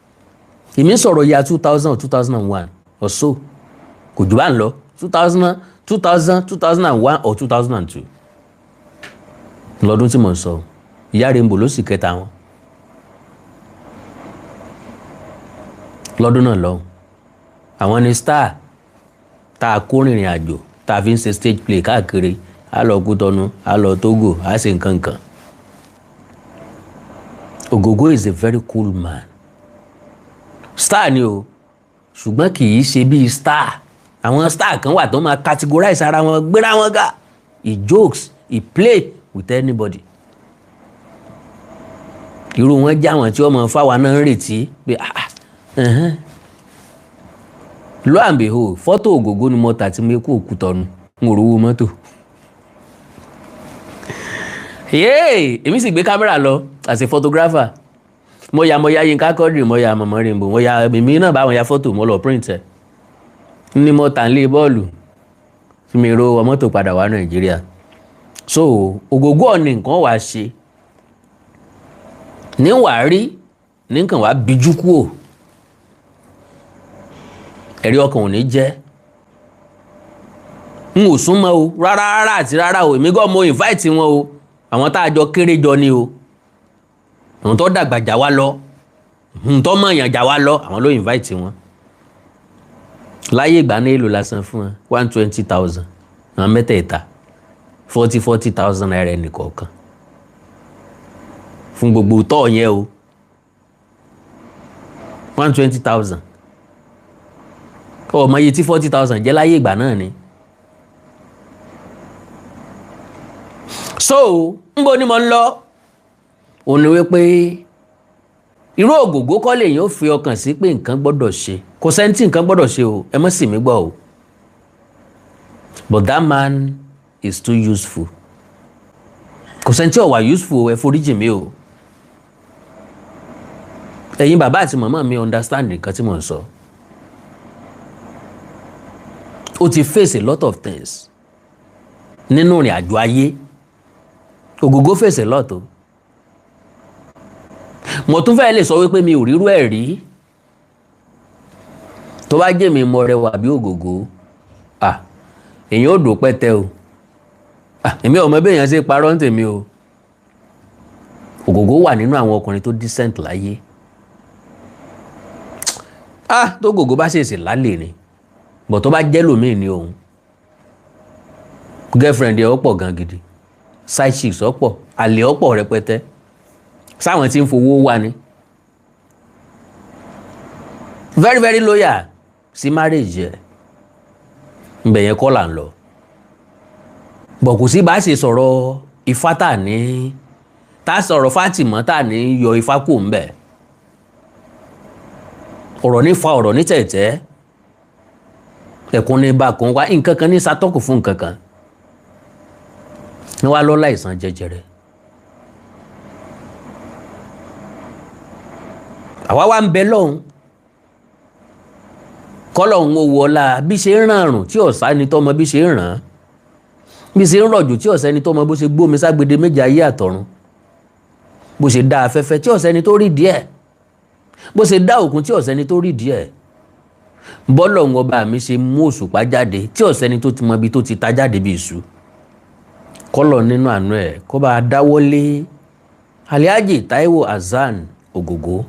S3: Èmi sọ̀rọ̀ ya 2000 or 2001 or so, kò jù bá ń lọ, 2000, 2000, 2001 or 2002 lọ́dún tí mo ń sọ. Ìyá Rainbow ló sì kẹta wọn lọ́dún náà lọ́hùn. Àwọn ni star tá a kó rìnrìn àjò, tá a fi ń ṣe stage play káàkiri. A lọ Kútọ́nù, a lọ Togo, a ṣe nǹkan kan. Ògògó is a very cool man. Star ni o. Ṣùgbọ́n kì í ṣe bíi star. Àwọn star kan wà tó máa categorize ara wọn, gbéra wọn ga. He jokes, he play with anybody. Irú wọn jẹ́ àwọn tí wọ́n mọ fáwa náà ń retí pé, ah, ẹ̀hẹ́n. Lo and behold, fọ́tò Ògògó ni mo tà tí mo kú òkú tọ̀nu, n ò rówó mọ́tò. Yéè, èmi sì gbé kámẹ́rà lọ as a photographer. Mo ya Yínká Quadri, mo ya Mọ̀mọ́ Rainbow, mo ya èmi náà bá wọn ya fọ́tò, mo lọ print ẹ̀ ní mo tà ń lé bọ́ọ̀lù tí mi ro mọ́tò padà wá Nàìjíríà. So Ògògó ọ̀nì nǹkan wàá ṣe ní wàá rí ní nǹkan wàá bíjú kúò, ẹ̀rí ọkàn ò ní jẹ́ n ò súnmọ́ o rárá rárá àti rárá o. Èmi gan mo invite wọn o. Àwọn tá a jọ kéré jọ ni o, àwọn tó dàgbà jà wá lọ, àwọn tó mọ̀yàn jà wá lọ, àwọn ló invite wọn. Láyé ìgbà ní èlò lásán fún wọn, 120,000, àwọn mẹ́tẹ̀ẹ̀ta, 40,000 naira ẹnìkọ̀ọ̀kan fún gbogbo tọ́ yẹn o, 120,000. Ọmọ iye tí 40,000 jẹ́ láyé ìgbà náà ni. So nbo ni mo ń lọ òun ni wípé irú Ògògó kọ́ lèyìn ó fi ọkàn sí pé nǹkan gbọ́dọ̀ ṣe. Kò sẹ́ni tí nǹkan gbọ́dọ̀ ṣe o, ẹ má sì mí gbọ́ o, but that man is too useful. Kò sẹ́ni tí ò wà useful. Ẹ foríjì mi o, ẹ̀yin bàbá àti màmá mi, understand nǹkan tí mò ń sọ. Ó ti face a lot of things nínú ìrìn àjò ayé. Ògògó face a lot o. Mo tún fẹ́ lè sọ wípé mi ò rírú ẹ̀ rí. Tó bá jẹ́ mi mo rẹwà bí Ògògó, ah, èèyàn ò dò pẹ́tẹ́ o. Ah, èmi ò mọ bí èèyàn ṣe parọ́ ń tèmi o. Ògògó wà nínú àwọn ọkùnrin tó decent láyé. Ah, tó Ògògó bá ṣèṣì lálẹ́ ni bọ̀, tó bá jẹ́ lòmíì ní òun, girlfriend ẹ̀ ọ̀pọ̀ gan gidi, side chicks ọ̀pọ̀, àlè ọ̀pọ̀ rẹpẹtẹ, sáwọn tí ń fowó wá ni. Very, very loyal sí marriage ẹ̀. Ǹbẹ̀ yẹn kọ́ là ń lọ bọ̀. Kò sí bá a ṣe sọ̀rọ̀ ifá tà ní tá a sọ̀rọ̀ Fátìmọ́ tà ní yọ ifá kù ń bẹ̀. Ọ̀rọ̀ ní fa ọ̀rọ̀ ní tẹ̀tẹ̀, ẹ̀kún ní bá kún wá, nǹkan kan ní satọ́kù fún nǹkan kan ní wàá lọ́ọ́ láìsàn jẹjẹrẹ. Àwa wá ń bẹ lọ́hùn kọ́lọ́hún ó wọlá bí ṣe ń ràn àrùn tí ọ̀sá ni tọ́mọ, bí ṣe ń ràn án, bí ṣe ń rọ̀jò tí ọ̀sẹ́ ni tọ́mọ, bó ṣe gbómi ságbede méje ayé àtọ̀run, bó ṣe dá afẹ́fẹ́ tí ọ̀sẹ́ ni tó rí díẹ̀, bó ṣe dá òkun tí ọ̀sẹ́ ni tó rí díẹ̀, bọ́lọ̀hún ọba mi ṣe mú òṣùpá jáde tí ọ̀sẹ́ ni tó ti mọ ibi tó ti ta jáde bí iṣu. Kọ́lọ̀ nínú àánú ẹ̀ kó bá a dáwọ́lé Alhaji Taiwo Hassan Ògògó,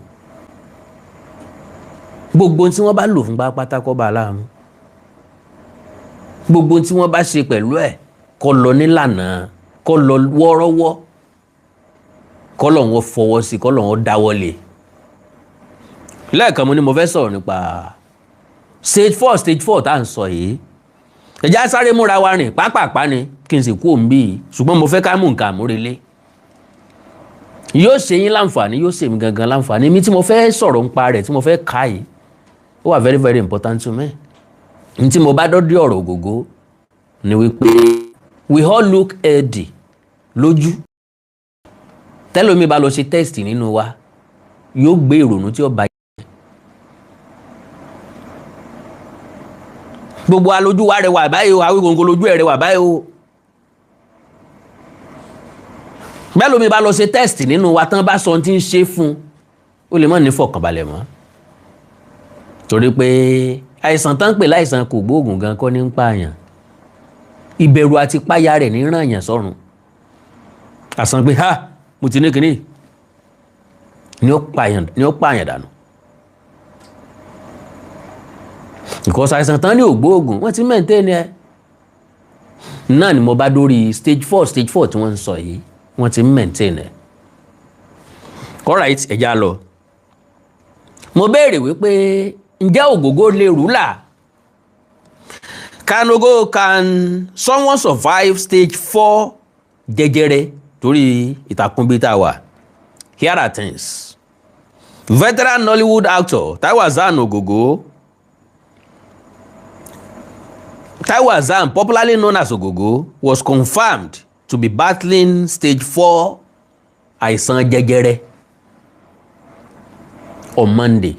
S3: gbogbo tí wọ́n bá lò fún pátá kó bá a láàmú, gbogbo tí wọ́n bá ṣe pẹ̀lú ẹ̀ kó lọ nílànà, kó lọ wọ́ọ́rọ́wọ́, kó lọ wọn fọwọ́ sí, kó lọ wọn dáwọ́lé. Lẹ́ẹ̀kan mo ní mo fẹ́ sọ̀rọ̀ nípa stage 4, stage 4 tá à ń sọ yìí. Ẹ̀já sáré múra wa rìn pápápá ni kí n sì kú òun bíi, ṣùgbọ́n mo fẹ́ ká mú nǹkan àmúrelé. Yóò ṣe yín láǹfààní, yóò ṣe mí gangan láǹfààní. Mi tí mo fẹ́ sọ̀rọ̀ nípa rẹ̀, tí mo fẹ́ kà yìí, ó wà very, very important to me. N tí mo bá dọ́dí ọ̀rọ̀ Ògògó ni wípé we all look healthy lójú. Tẹ́lómi bá lọ ṣe test nínú wa, yóò gbé ìrònú tí ó bá gbogbo alójú wa rẹwà báyìí o, Awíkonko lójú ẹ̀ rẹwà báyìí o. Bẹ́ẹ̀ lómi bá lọ ṣe test nínú wa tán, bá sọ ohun tí ń ṣe fún un, ó lè má ní fọkànbalẹ̀ mọ́, torí pé àìsàn tán ń pè láìsàn kò gbóògùn gan kọ́ ní ń pààyàn. Ìbẹ̀rù àti páyà rẹ̀ ní ràn yàn sọ́run àsàn pé ha, mo ti ní kinní ni ó pààyàn dànù, because àìsàn tán ní ògbóògùn wọ́n ti maintain ẹ náà ni. Mo bá dórí stage 4, stage 4 tí wọ́n ń sọ yìí, wọ́n ti maintain ẹ. Alright, ẹ já lọ. Mo béèrè wípé Ǹjẹ́ Ògògó lè rúlà? Can Ogo can someone survive stage 4 jẹjẹrẹ? Torí ìtàkùn bíi tá a wà. Here are things. Veteran Nollywood actor Taiwo Hassan Ogogo, Taiwo Hassan, popularly known as Ogogo, was confirmed to be battling stage 4 àìsàn jẹjẹrẹ on Monday.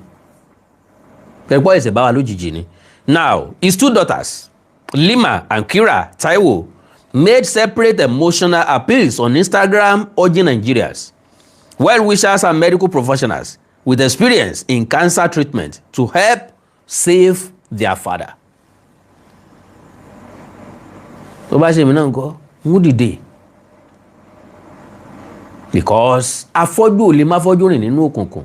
S3: Pẹ̀pọ́ ẹ̀sẹ̀ bá wa lójijì ni. Now, his two daughters, Lima and Kira Taiwo, made separate emotional appeals on Instagram urging Nigerians, well-wishers and medical professionals with experience in cancer treatment to help save their father. Tó bá ṣe mí náà ńkọ́, ń dìde, because afọ́jú ò lè má fọ́jú rìn nínú òkùnkùn.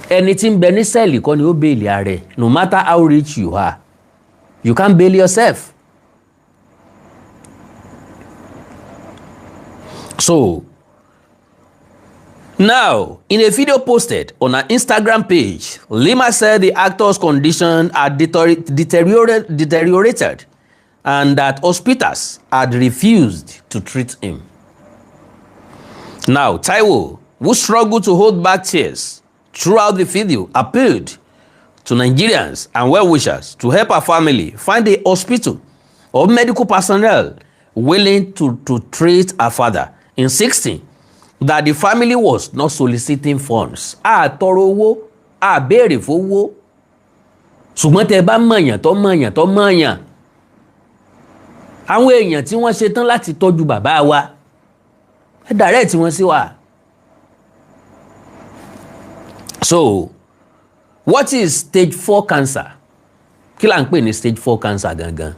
S3: Ẹni tí ń bẹ ní cell kọ́ ni ó bail ara ẹ̀. No matter how rich you are, you can't bail yourself. So now, in a video posted on her Instagram page, Lima said the actor's condition had deteriorated and that hospitals had refused to treat him. Now, Taiwo, who struggled to hold back tears throughout the video, appealed to Nigerians and well-wishers to help her family find a hospital or medical personnel willing to treat her father, insisting that the family was not soliciting funds. A tọrọ owó, a béèrè fowó, ṣùgbọ́n tẹ bá mọ̀yàn tó mọ̀yàn tó mọ̀yàn, àwọn èèyàn tí wọ́n ṣe tán láti tọ́jú bàbá wa, ẹ direct wọn sí wa. So, what is stage 4 cancer? Kí là ń pè ní stage 4 cancer gangan?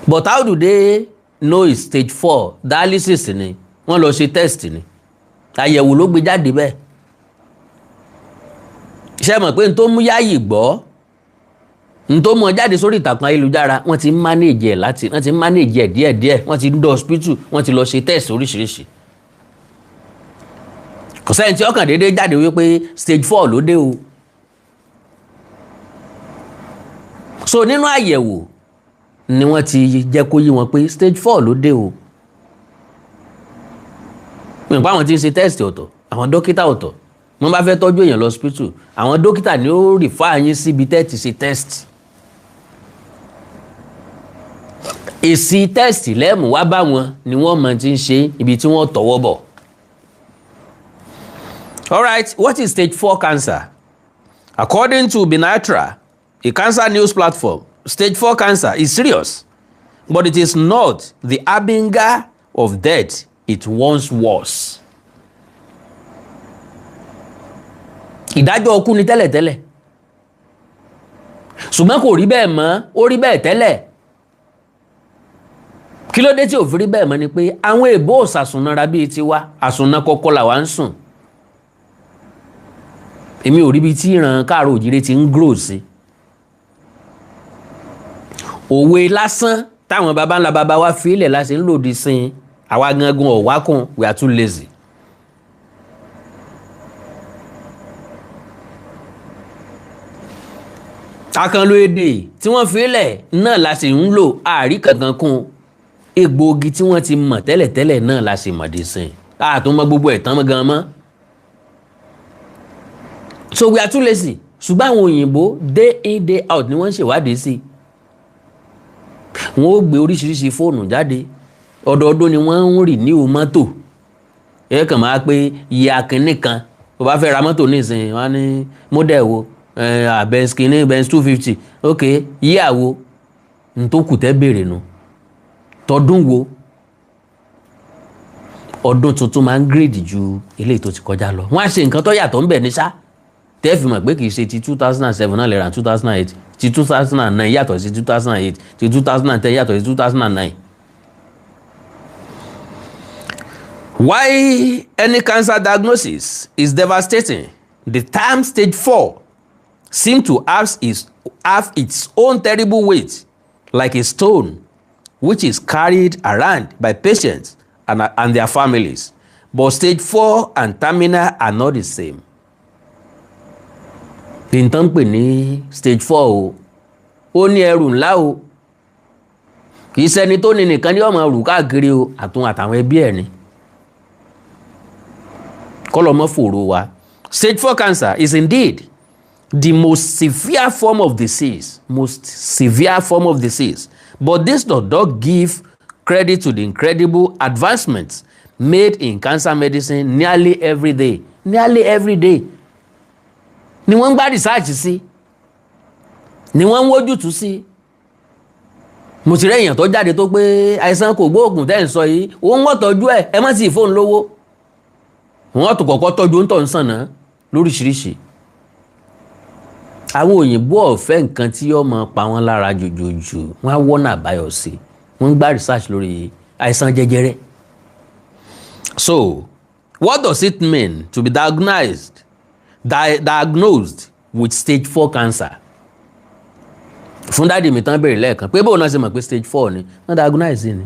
S3: But how do they know it's stage 4? Dialysis ni, wọ́n lọ ṣe test ni, àyẹ̀wò ló gbé jáde bẹ́ẹ̀. Ṣé mọ̀ pé n tó mú Yáyì gbọ́, n tó mú ọ jáde sórí ìtàkùn ayélujára, wọ́n ti ń manage ẹ̀ láti wọ́n ti ń manage ẹ̀ díẹ̀díẹ̀, wọ́n ti ń dọ̀ hospital, wọ́n ti lọ ṣe test oríṣiríṣi. Kò sẹ́ni tí ọkàn déédéé jáde wípé stage 4 ló dé o. So nínú àyẹ̀wò ni wọ́n ti jẹ́ kó yí wọn pé stage 4 ló dé o. Nípa àwọn tí ń ṣe test ọ̀tọ̀, àwọn dókítà ọ̀tọ̀, wọ́n bá fẹ́ tọ́jú èèyàn lọ hospital, àwọn dókítà ni ó refer yín síbi tẹ́ ti ṣe test. Èsì test lẹ́mù wá bá wọn ni wọ́n mọ̀ tí ń ṣe ibi tí wọ́n tọwọ́ bọ̀. All right, what is stage 4 cancer? According to Binatra, a cancer news platform, stage 4 cancer is serious, but it is not the harbinger of death it once was. Ìdájọ́ ọkú ni tẹ́lẹ̀tẹ́lẹ̀, ṣùgbọ́n kò rí bẹ́ẹ̀ mọ́, ó rí bẹ́ẹ̀ tẹ́lẹ̀. Kí ló dé tí ò fi rí bẹ́ẹ̀ mọ́ ni pé àwọn èèbó òsàsùnnára bíi tiwa, àsùnná kọ́kọ́ làwa ń sùn. Èmi ò rí ibi tí ìran káàró òjìrè ti ń grow sí. Òwe lásán táwọn baba ńlá baba wa fi ilẹ̀ la ṣe ń lòdì sí àwa gangan ọ̀wá kún, we are too lazy. Àkànlò èdè tí wọ́n fi ilẹ̀ náà la sì ń lò, àárí kankan kún. Egbòogi tí wọ́n ti mọ̀ tẹ́lẹ̀tẹ́lẹ̀ náà la sì mọ̀ dé sí, àtúmọ̀ gbogbo ẹ̀ tán gan mọ́. So we are too lazy. Ṣùgbọ́n àwọn òyìnbó, day in day out ni wọ́n ń ṣèwádìí sí. Wọ́n ó gbé oríṣiríṣi fóònù jáde, ọdọọdún ni wọ́n ń rì ní o mọ́tò. Ẹ kàn máa pé iye akínní kan tó bá fẹ́ ra mọ́tò nísìnyí, wọ́n á ní model wo, Benz kínní, Benz 250, ok, yíyà wo, n tó kù tẹ́ béèrè nu, tọdún wo. Ọdún tuntun máa ń gírèdì ju eléyìí tó ti kọjá lọ. Wọ́n á ṣe nǹkan tó yàtọ̀ ń bẹ̀ ní ṣá, tẹ́ fi mọ̀ pé kì í ṣe ti 2007 náà lè ra 2008, ti 2009 yàtọ̀ sí 2008, ti 2010 yàtọ̀ sí 2009. Why any cancer diagnosis is devastating, the term stage 4 seem to have its own terrible weight, like a stone which is carried around by patients and their families. But stage 4 and terminal are not the same. Nǹkan ń pè ní stage 4 o, ó ní ẹrù ńlá o. Kì í ṣẹni tó ní nìkan ní ọmọ rù káàkiri o, àtún àtàwọn ẹbí ẹ̀ ni. Kọ́lọ́mọ́ fòrò wa. Stage 4 cancer is indeed the most severe form of disease, most severe form of disease, but this does not give credit to the incredible advancements made in cancer medicine nearly every day. Nearly every day ni wọ́n ń gbá research sí, ni wọ́n ń wójútùú sí. Mo ti rẹ́ èèyàn tó jáde tó pé àìsàn kò gbóògùn tẹ́ ń sọ yìí, òun wọ́n tọ́jú ẹ̀, ẹ má sì fóun lówó. Wọ́n tó kọ́kọ́ tọ́jú ń tọ̀ ń sàn náà lóríṣiríṣi. Àwọn òyìnbó ọ̀fẹ́ nǹkan tí yóò máa pa wọ́n lára jòjòjò, wọ́n á wọ́nà àbáyọ sí. Wọ́n ń gbá research lórí àìsàn jẹjẹrẹ. So what does it mean to be diagnosed with stage 4 cancer? Fún daddy mi tán béèrè lẹ́ẹ̀kan pé bóun náà ṣe mọ̀ pé stage 4 ni wọ́n diagnose ni.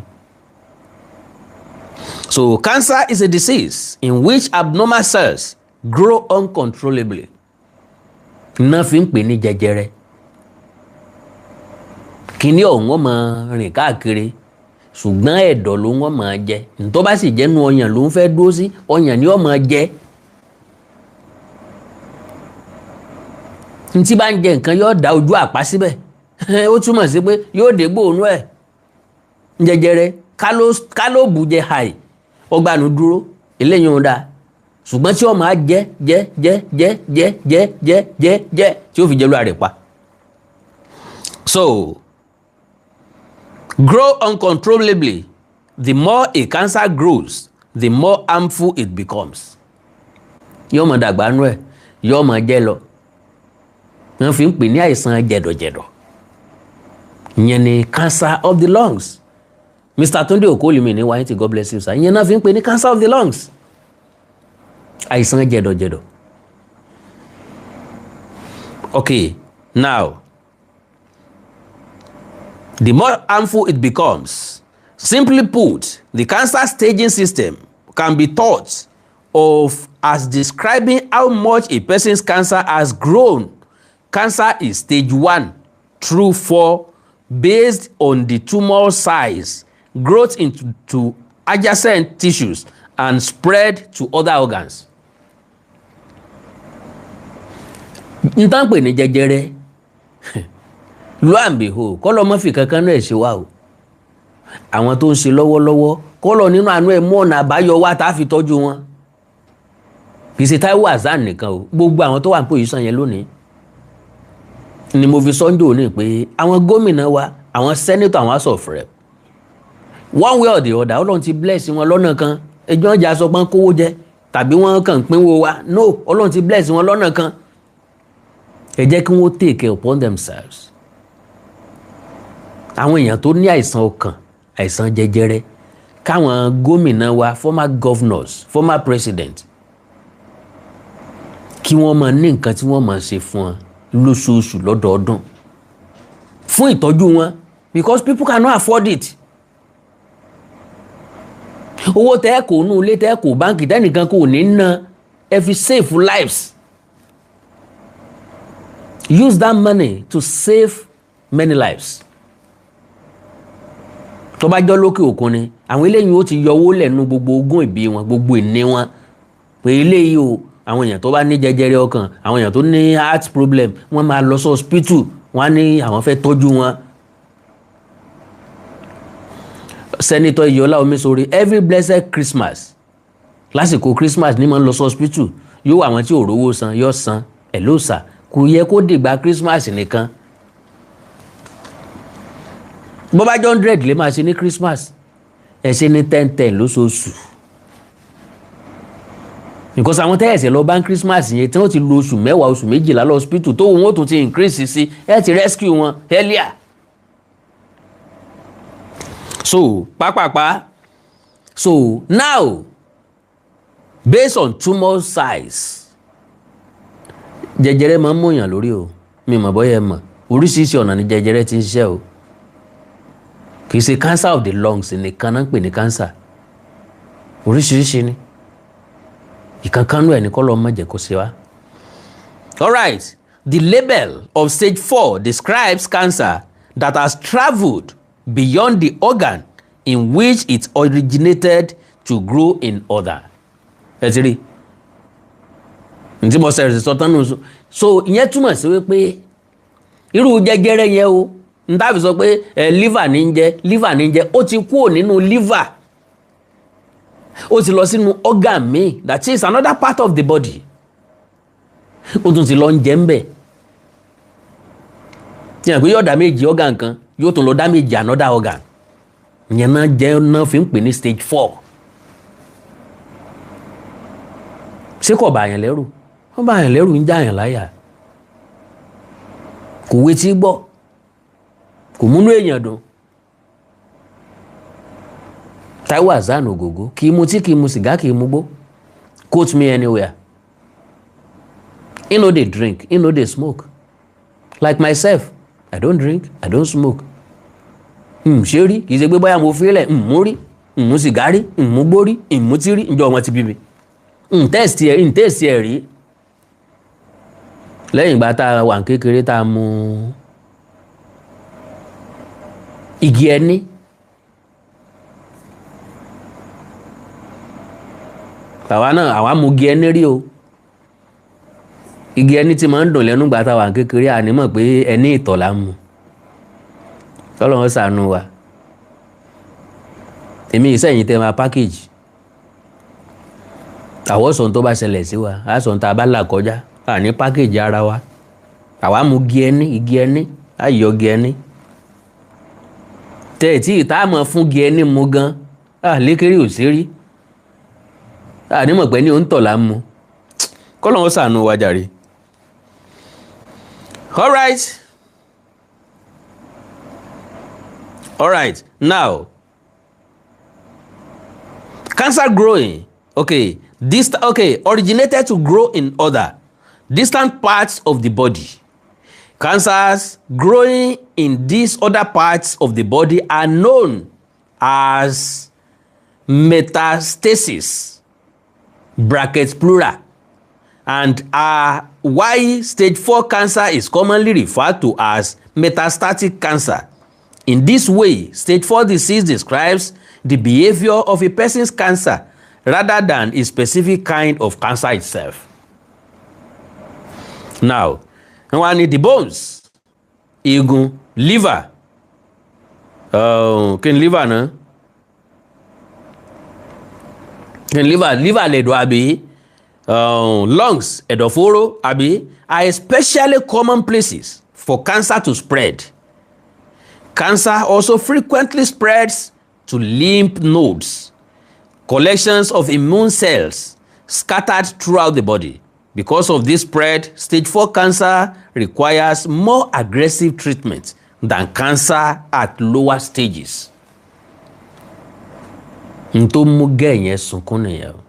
S3: So cancer is a disease in which abnormal cells grow uncontrollably. Iná fi ń pè ní jẹjẹrẹ. Kíní ọ̀hún wọ́n máa rìn káàkiri, ṣùgbọ́n ẹ̀dọ̀ ló wọ́n máa jẹ. Ntọ́ bá sì jẹ́nu ọyàn ló ń fẹ́ dúró sí, ọyàn ni ó máa jẹ. Ntí bá ń jẹ nǹkan yóò dá ojú àpá síbẹ̀. Ó túmọ̀ sí pé yóò dé gbóòórùn ẹ̀. Jẹjẹrẹ káló bù jẹ hàì ọgbàánu dúró eléyìí ń da, ṣùgbọ́n tí ó máa jẹ jẹ jẹ jẹ jẹ jẹ jẹ jẹ jẹ tí ó fi jẹ lóra rẹ̀ pa. So grow uncontrollably. The more a cancer grows, the more harmful it becomes. Yóò máa dàgbà nú ẹ̀, yóò máa jẹ lọ. Wọ́n fi ń pè ní àìsàn jẹ̀dọ̀jẹ̀dọ̀. Ìyẹn ni cancer of the lungs. Mr. Tunde Okolimi ní wáyé tí, God bless you, sir. Ìyẹn náà fi ń pè ní cancer of the lungs, àìsàn jẹ̀dọ̀jẹ̀dọ̀. Okay, now the more harmful it becomes. Simply put, the cancer staging system can be thought of as describing how much a person's cancer has grown. Cancer is stage 1 through 4 based on the tumor size, growth into adjacent tissues and spread to other organs. N tán pè ní jẹjẹrẹ, lo and behold, kọ́lọ́ mọ́ fi kankan náà ṣe wá o. Àwọn tó ń ṣe lọ́wọ́lọ́wọ́, kọ́lọ́ nínú àánú ẹ̀ mú ọ̀nà àbáyọ wá tá a fi tọ́jú wọn. Kì í ṣe Táíwò Hassan nìkan o, gbogbo àwọn tó wà ní pòsíṣàn yẹn lónìí ni mo fi sọ́njò ní pé àwọn gómìnà wa, àwọn sẹ́nítọ̀, àwọn House of Rep, one way or the other, Ọlọ́run ti bless wọn lọ́nà kan. Ẹjọ́ ọjà sọ pé kówó jẹ tàbí wọ́n kàn ń pínwó wa, no, Ọlọ́run ti bless wọn lọ́nà kan. Ẹ jẹ́ kí wọ́n take care upon themselves. Àwọn èèyàn tó ní àìsàn ọkàn, àìsàn jẹjẹrẹ, káwọn gómìnà wa, former governors, former president, kí wọ́n máa ní nǹkan tí wọ́n máa ṣe fún wọn lóṣooṣù, lọ́dọọdún, fún ìtọ́jú wọn, because people cannot afford it. Owó tẹ́ kò nú ilé, tẹ́ kò báńkì, tẹ́nìkan kò ní ná, ẹ fi save lives. Use that money to save many lives. Tó bá jọ lókè òkun ni, àwọn eléyìí ó ti yọ owó lẹ́nu gbogbo ogún ìbí wọn, gbogbo ìní wọn, pé eléyìí o, àwọn èèyàn tó bá ní jẹjẹrẹ ọkàn, àwọn èèyàn tó ní heart problem, wọ́n máa lọ sí hospital, wọ́n á ní àwọn fẹ́ tọ́jú wọn. Senator Iyọlá Omisore, every blessed Christmas, lásìkò Christmas ní máa ń lọ sí hospital, yóò àwọn tí ò rówó san yóò san ẹ̀ ló sà. Kò yẹ kó dìgbà Christmas nìkan. Bó bá jọ 100 lè máa ṣe ní Christmas, ẹ ṣe ní 10-10 lóṣooṣù, because àwọn tẹ́yẹ̀sẹ̀ lọ bá ń Christmas yẹn tí wọ́n ti lo oṣù 10, oṣù 12 lọ hospital, tó wọn ó tún ti increase sí, ẹ ti rescue wọn earlier. So pápápá, so now based on tumor size, jẹjẹrẹ máa ń mọ̀yàn lórí o. Mi mọ̀ bọ́yá ẹ mọ̀, oríṣiríṣi ọ̀nà ni jẹjẹrẹ ti ń ṣiṣẹ́ o. Kì í ṣe cancer of the lungs nìkan náà ń pè ní cancer, oríṣiríṣi ni. Ìkankanú ẹ̀ ní kọ́ lọ́ọ́ má jẹ́ kó ṣe wá. All right, The label of stage 4 describes cancer that has traveled beyond the organ in which it originated to grow in other. Ẹ ti rí ntí mo sẹ̀rẹ̀ sọ tán nù. So ìyẹn túmọ̀ sí wípé irú jẹjẹrẹ yẹn o, n tàbí sọ pé ẹ liver ní ń jẹ, liver ní ń jẹ, ó ti kúrò nínú liver, ó ti lọ sínú organ míì, that is another part of the body, ó tún ti lọ ń jẹ ń bẹ̀ tí yàn pé yóò damage organ kan, yóò tún lọ damage another organ. Ìyẹn náà jẹ́ náà fi ń pè ní stage 4. Ṣé kò bá yàn lẹ́rù? Wọ́n bá yàn lẹ́rù, ń já yàn láyà, kò wetí gbọ́, kò múnú èèyàn dùn. Taiwo Hassan Ogogo kì í mutí, kì í mu sìgá, kì í mu gbó. Quote me anywhere. He no dey drink, he no dey smoke. Like myself, I don't drink, I don't smoke. Ṣé rí, kì í ṣe pé bóyá mo fílẹ̀ mú rí, mú sìgá rí, mú gbó rí, mú tí rí, ǹjọ́ wọn ti bí mi. Tẹ́sì ẹ̀, tẹ́sì ẹ̀ rí. Lẹ́yìn ìgbà tá a wà kékeré tá a mu igi ẹni. Àwa náà àwa mu igi ẹni rí o. Igi ẹni tí máa ń dùn lẹ́nu gbà tá a wà kékeré, àní mọ̀ pé ẹni ìtọ̀ la mu. Tọ́lọ́run ṣàánú wa. Èmi ìsẹ̀yìn tẹ́ máa pákéjì. Àwọn sọ̀n tó bá ṣẹlẹ̀ sí wa, á sọ̀n tá a bá là kọjá, àní pákéjì ara wa. Àwa mu igi ẹni, igi ẹni, á yọ igi ẹni. Tẹ̀ tí ìta mọ̀ fún igi ẹni mu gan, á lékeré ò sí rí. Àní mọ̀ pé ní òǹtọ̀ là ń mu. Kọ́lọ́run ṣàánú wa jàre. All right. All right. Now, cancer growing, okay, this, okay, originated to grow in other distant parts of the body. Cancers growing in these other parts of the body are known as metastasis, brackets plural, and are why stage 4 cancer is commonly referred to as metastatic cancer. In this way, stage 4 disease describes the behavior of a person's cancer rather than a specific kind of cancer itself. Now, wọ́n ní the bones, eegun, liver, kí ni liver náà? Kí ni liver? Liver lẹ̀dọ̀ àbí? Lungs, ẹ̀dọ̀fóró àbí? Are especially common places for cancer to spread. Cancer also frequently spreads to lymph nodes, collections of immune cells scattered throughout the body. Because of this spread, stage 4 cancer requires more aggressive treatment than cancer at lower stages. N tó mú gẹ́ yẹn sunkún nìyẹn o.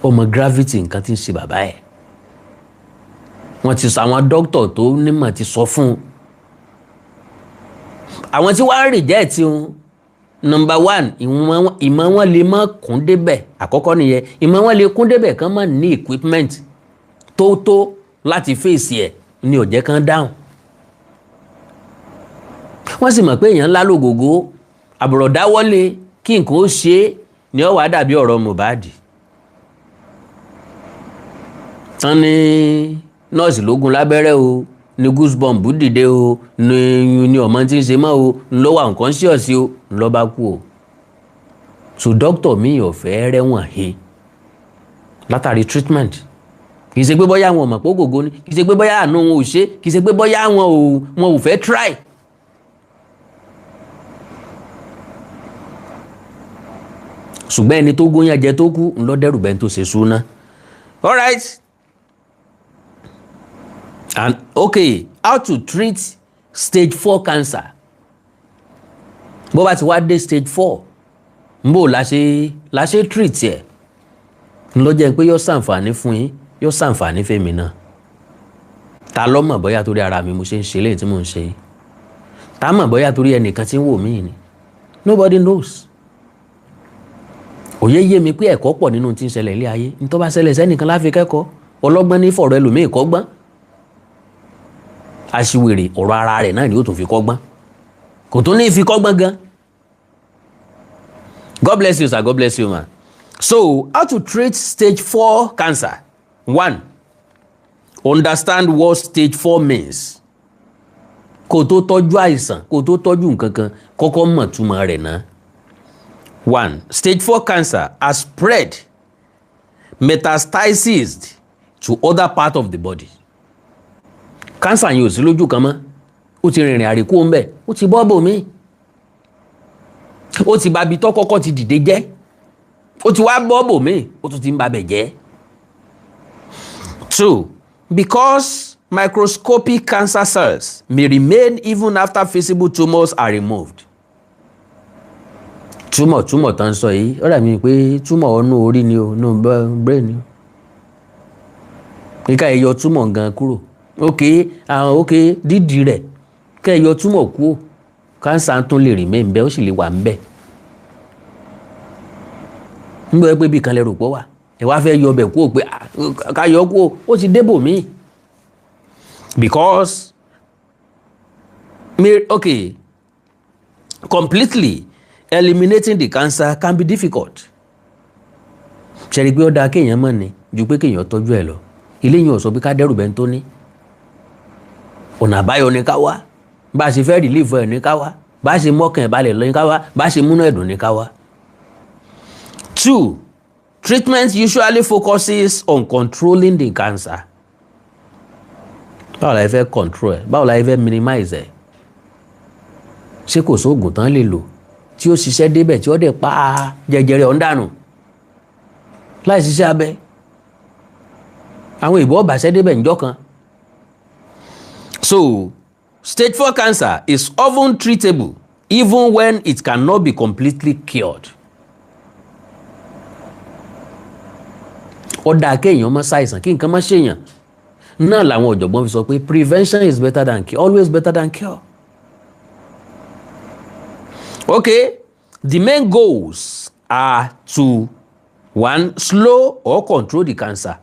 S3: Ó mọ gravity nǹkan tí ń ṣe bàbá ẹ̀. Wọ́n ti sọ, àwọn dókítà tó nímọ̀ ti sọ fún un. Àwọn tí wàá reject wọn, number one, ìmọ̀ wọn lè má kún débẹ̀. Àkọ́kọ́ nìyẹn, ìmọ̀ wọn lè kún débẹ̀ kán má ní equipment tó tó láti fèsì ẹ̀ ní ó jẹ́ kán dáhùn. Wọ́n sì mọ̀ pé èèyàn ńlá lògògó, àbùrọ̀dáwọ́lé kí nǹkan ó ṣe é ni ó wàá dàbí ọ̀rọ̀ Mohbad. Tán ní nọ́ọ̀sì lógun lábẹ́rẹ́ o, ní goosebump dìde o, ní ọmọ tí ń ṣe mọ́ o, ń lọ wà unconscious o, ń lọ bá kú o. So doctor mi ò fẹ́ rẹ́wọ̀n he látàrí treatment. Kì í ṣe pé bóyá wọn ò mọ̀ pé ògògó ni, kì í ṣe pé bóyá àánú wọn ò ṣe, kì í ṣe pé bóyá wọn ò fẹ́ try. Ṣùgbọ́n ẹni tó gúnyán jẹ tó kú ń lọ dẹ́rù bẹ́ẹ̀ tó ṣe súná. All right. And okay, how to treat stage 4 cancer? Bó bá ti wá dé stage 4, nbó la ṣe treat ẹ̀? Ń lọ jẹ́ pé yóò ṣàǹfààní fún yín, yóò ṣàǹfààní fèmí náà. Ta ló mọ̀ bóyá torí ara mi mo ṣe ń ṣe léyìí tí mò ń ṣe yìí? Ta mọ̀ bóyá torí ẹnìkan tí ń wò mí ni? Nobody knows. Òye yé mi pé ẹ̀kọ́ pọ̀ nínú tí ń ṣẹlẹ̀ ilé ayé. Ní tó bá ṣẹlẹ̀ sẹ́nìkan la fi kẹ́kọ̀ọ́. Ọlọ́gbọ́n ní fọ̀rọ̀ ẹlòmíì kọ́gbọ́n. Aṣiwèrè, ọ̀rọ̀ ara rẹ̀ náà ni ó tún fi kọ́gbọ́n, kò tún ní fi kọ́gbọ́n gan. God bless you, sir. God bless you, ma. So how to treat stage 4 cancer? One, understand what stage 4 means. Kó tó tọ́jú àìsàn, kó tó tọ́jú nǹkan kan, kọ́kọ́ mọ̀ túmọ̀ rẹ̀ náà. One, stage 4 cancer has spread, metastasized to other part of the body. Cancer yẹn ò sí lójú kan mọ́, ó ti rìnrìn àríkú ń bẹ̀, ó ti bọ́ bòmí, ó ti babi tó kọ́kọ́ ti dìde jẹ́, ó ti wá bọ́ bòmí, ó tún ti ń babẹ̀ jẹ́. Two, because microscopic cancer cells may remain even after visible tumors are removed. Tumor tán sọ yìí, ó dà mí pé tumor ọ̀nù orí ni o, nù brain ni o. Kíkà ẹ yọ tumor gan kúrò, ok, àwọn ok, dídì rẹ̀, kẹ́ ẹ yọ tumor kúrò, cancer tún lè remain bẹ́ẹ̀, ó sì lè wà ń bẹ́ẹ̀. Nígbà pé bí kan lè rò pọ̀ wà, ẹ wá fẹ́ yọ ọbẹ̀ kúrò pé ká yọ kúrò, ó ti débò míì. Because may, okay, completely eliminating the cancer can be difficult. Ṣe rí i pé ó dáa kéèyàn mọ̀ ni ju pé kéèyàn tọ́jú ẹ̀ lọ. Ilé yìí ò sọ pé ká dẹ́rù bẹ́ẹ̀ tó ní ọ̀nà àbáyọ ní ká wá, bá a ṣe fẹ́ relief ẹ̀ ní ká wá, bá a ṣe mọ́kàn ẹ̀ balẹ̀ lọ ní ká wá, bá a ṣe múnú ẹ̀dùn ní ká wá. Two, treatment usually focuses on controlling the cancer. Báwo la fẹ́ control ẹ̀? Báwo la fẹ́ minimize ẹ̀? Ṣé kò sóògùn tán lè lò tí ó ṣiṣẹ́ débẹ̀, tí ó dẹ̀ pa jẹjẹrẹ ọ̀hún dànù láì ṣiṣẹ́ abẹ? Àwọn ìbọn ọ̀bàṣẹ́ débẹ̀ ńjọ́ kan. So stage 4 cancer is often treatable even when it cannot be completely cured. Ó dáa kéèyàn má ṣàìsàn, kí nǹkan má ṣèyàn náà làwọn ọ̀jọ̀gbọ́n fi sọ pé prevention is better than cure, always better than cure. Okay, the main goals are to, one, slow or control the cancer.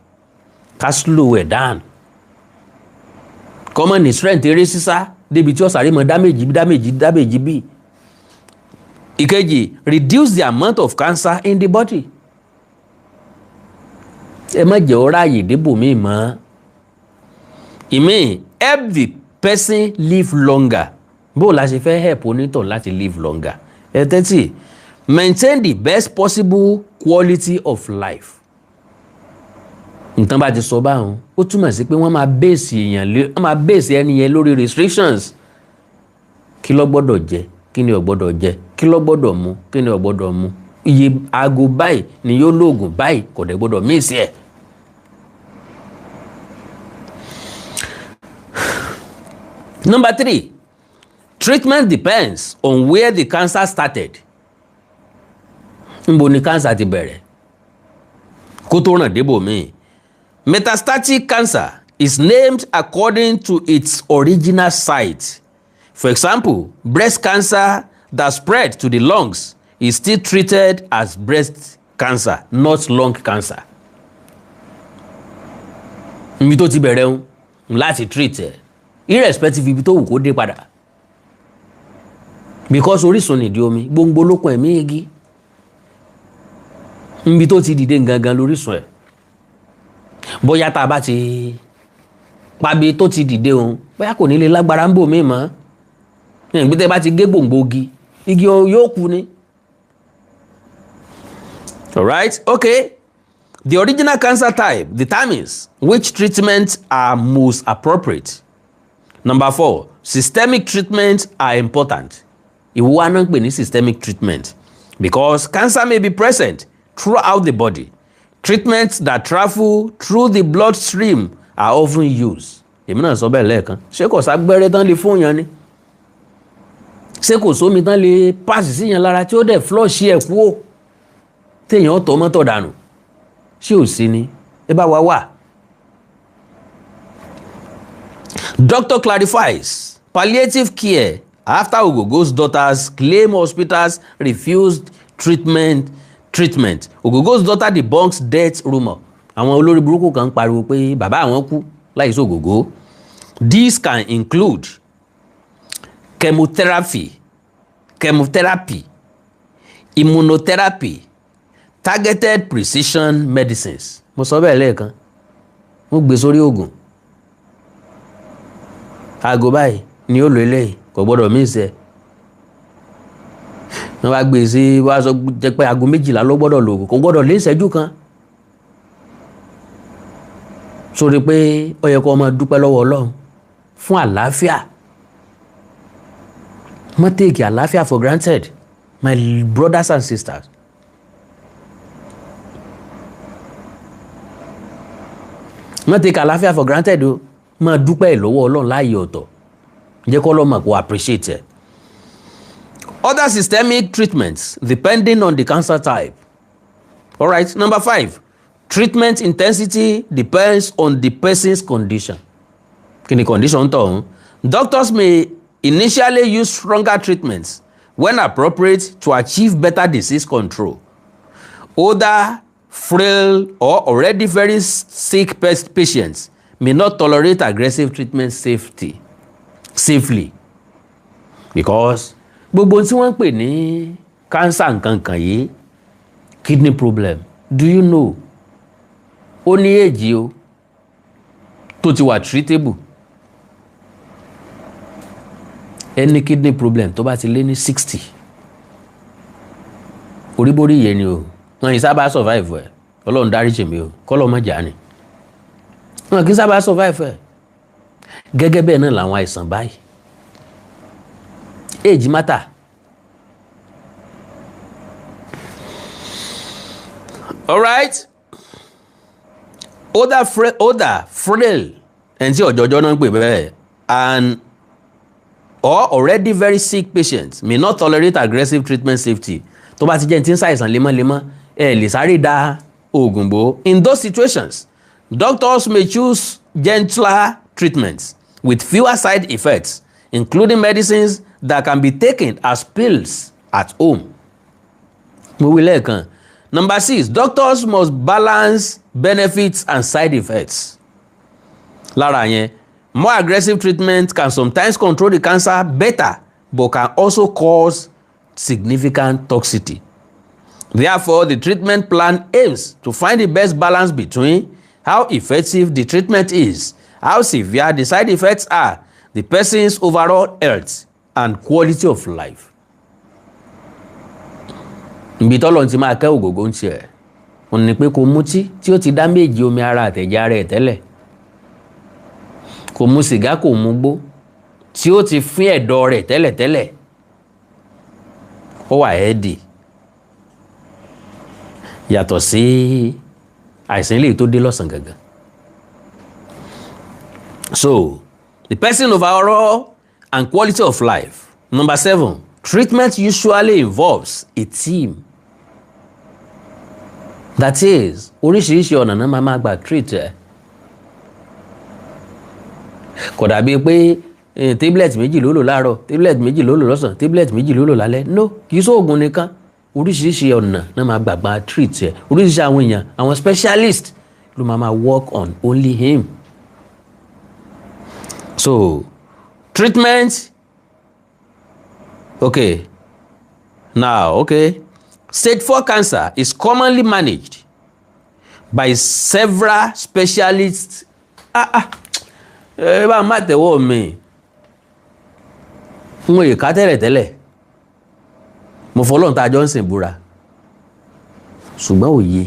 S3: Ká slow ẹ̀ down, common ní strength eré sísá débi tí ó sáré mọ damage, damage, damage bí. Ìkejì, reduce the amount of cancer in the body. Ẹ má jẹ́ ó ráàyè débò míì mọ́. Ìmíì, help the person live longer. Bó o la ṣe fẹ́ help onítọ̀ láti live longer? Ẹ tẹ́tì, maintain the best possible quality of life. Nǹkan bá ti sọ báwọn, ó túmọ̀ sí pé wọ́n máa base èèyàn lé, wọ́n máa base ẹni yẹn lórí restrictions. Kí ló gbọ́dọ̀ jẹ, kí ni ò gbọ́dọ̀ jẹ, kí ló gbọ́dọ̀ mu, kí ni ò gbọ́dọ̀ mu, iye aago báyìí ni yóò lóògùn báyìí, kò dẹ̀ gbọ́dọ̀ miss ẹ̀. Number three, treatment depends on where the cancer started. Níbo ni cancer ti bẹ̀rẹ̀ kó tó ràn débò míì? Metastatic cancer is named according to its original site. For example, breast cancer that spread to the lungs is still treated as breast cancer, not lung cancer. Ibi tó ti bẹ̀rẹ̀ ń láti treat ẹ̀, irrespective ibi tó wù kó dé padà, because orísun nìdí omi, gbòǹgbò lókun ẹ̀mí igi. Ibi tó ti dìde gangan lórísun ẹ̀. Bóyá tá a bá ti pabi tó ti dìde òun, bóyá kò ní lè lágbára ń bò mí mọ́. Ìgbé tẹ́ bá ti gé gbòǹgbò igi, igi yóò kú ni. Alright, okay. The original cancer type determines which treatments are most appropriate. Number four, systemic treatments are important. Ìwọ wa náà ń pè ní systemic treatment because cancer may be present throughout the body. Treatments that travel through the bloodstream are often used. Èmi náà sọ bẹ́ẹ̀ lẹ́ẹ̀kan. Ṣé kò ságbẹ́rẹ́ tán lè fún yàn ni? Ṣé kò sómi tán lè pass sí yàn lára tí ó dẹ̀ flush ẹ̀ kúò, téèyàn tọ́ mọ́tò dànù? Ṣé ò sí ni? Ẹ bá wa wà. Doctor clarifies palliative care after Ogogo's daughters claim hospitals refused treatment. Ogogo's daughter debunks death rumour. Àwọn olórí burúkú kan ń pariwo pé bàbá àwọn kú láì sógògó. This can include chemotherapy, immunotherapy, targeted precision medicines. Mo sọ bẹ́ẹ̀ lẹ́ẹ̀kan, mo gbé sórí oògùn, aago báyìí ni ó lò, eléyìí kò gbọ́dọ̀ mí ìsẹ̀. Wọ́n bá gbé e sí, wọ́n á sọ jẹ́ pé aago 12 ló gbọ́dọ̀ lò, kò gbọ́dọ̀ lé ìṣẹ́jú kan sórí pé ó yẹ kó o máa dúpẹ́ lọ́wọ́ Ọlọ́run fún àlàáfíà. Má take àlàáfíà for granted, my brothers and sisters. Má take àlàáfíà for granted o. Máa dúpẹ́ lọ́wọ́ Ọlọ́run láàyè ọ̀tọ̀, jẹ́ kó Ọlọ́run mọ̀ kó appreciate ẹ̀. Other systemic treatments depending on the cancer type. Alright, number five, treatment intensity depends on the person's condition. Kí ni condition tọ̀hún? Doctors may initially use stronger treatments when appropriate to achieve better disease control. Older, frail, or already very sick patients may not tolerate aggressive treatment safely, because gbogbo tí wọ́n ń pè ní cancer nkankan yìí, kidney problem, do you know, ó ní èjì o tó ti wà treatable. Ẹni kidney problem tó bá ti lé ní 60, oríborí yẹn ni o, wọn yìí sábà survive ẹ. Ọlọ́run dáríjì mi o, kọ́lọ́ mọ̀ jà ni, wọn kì í sábà survive ẹ. Gẹ́gẹ́ bẹ́ẹ̀ náà làwọn àìsàn báyìí, age matter. Alright, older, frail, ẹni tí ọ̀jọ̀jọ̀ náà ń pè bẹ́ẹ̀, and or already very sick patients may not tolerate aggressive treatment safety. Tó bá ti jẹ́ ní tí ń ṣàìsàn lemọ́lemọ́, ẹ lè sáré da oògùn bò. In those situations, doctors may choose gentler treatments with fewer side effects, including medicines that can be taken as pills at home. Mo wí lẹ́ẹ̀kan. Number six, doctors must balance benefits and side effects. Lára yẹn, more aggressive treatment can sometimes control the cancer better but can also cause significant toxicity. Therefore, the treatment plan aims to find the best balance between how effective the treatment is, how severe the side effects are, the person's overall health and quality of life. Ibi tọ́lọ̀ ti máa kẹ́ ògògó ń tiẹ̀ ò ní pé kò mutí tí ó ti dá méjì omi ara àtẹ̀jẹ́ ara ẹ̀ tẹ́lẹ̀, kò mu sìgá, kò mu gbó tí ó ti fín ẹ̀dọ̀ rẹ̀ tẹ́lẹ̀tẹ́lẹ̀, ó wà ẹ́ẹ̀dì yàtọ̀ sí àìsàn ilé tó dé lọ́sàn gangan. So the person overall and quality of life. Number seven, treatment usually involves a team. That is, oríṣiríṣi ọ̀nà náà máa gbà treat ẹ̀. Kò dàbí pé tablet méjì ló lò láàárọ̀, tablet méjì ló lò lọ́sàn, tablet méjì ló lò lálẹ́. No, kì í sóògùn nìkan. Oríṣiríṣi ọ̀nà náà máa gbàgbà treat ẹ̀. Oríṣiríṣi àwọn èèyàn, àwọn specialist ló máa work on only him. So treatment, okay, now, okay, stage 4 cancer is commonly managed by several specialists. Ah ah, ẹ bá má tẹ̀wọ́ mi, n ò ká tẹ́lẹ̀tẹ́lẹ̀, mo fọlọ́n tá a jọ ń sìn búra, ṣùgbọ́n òye.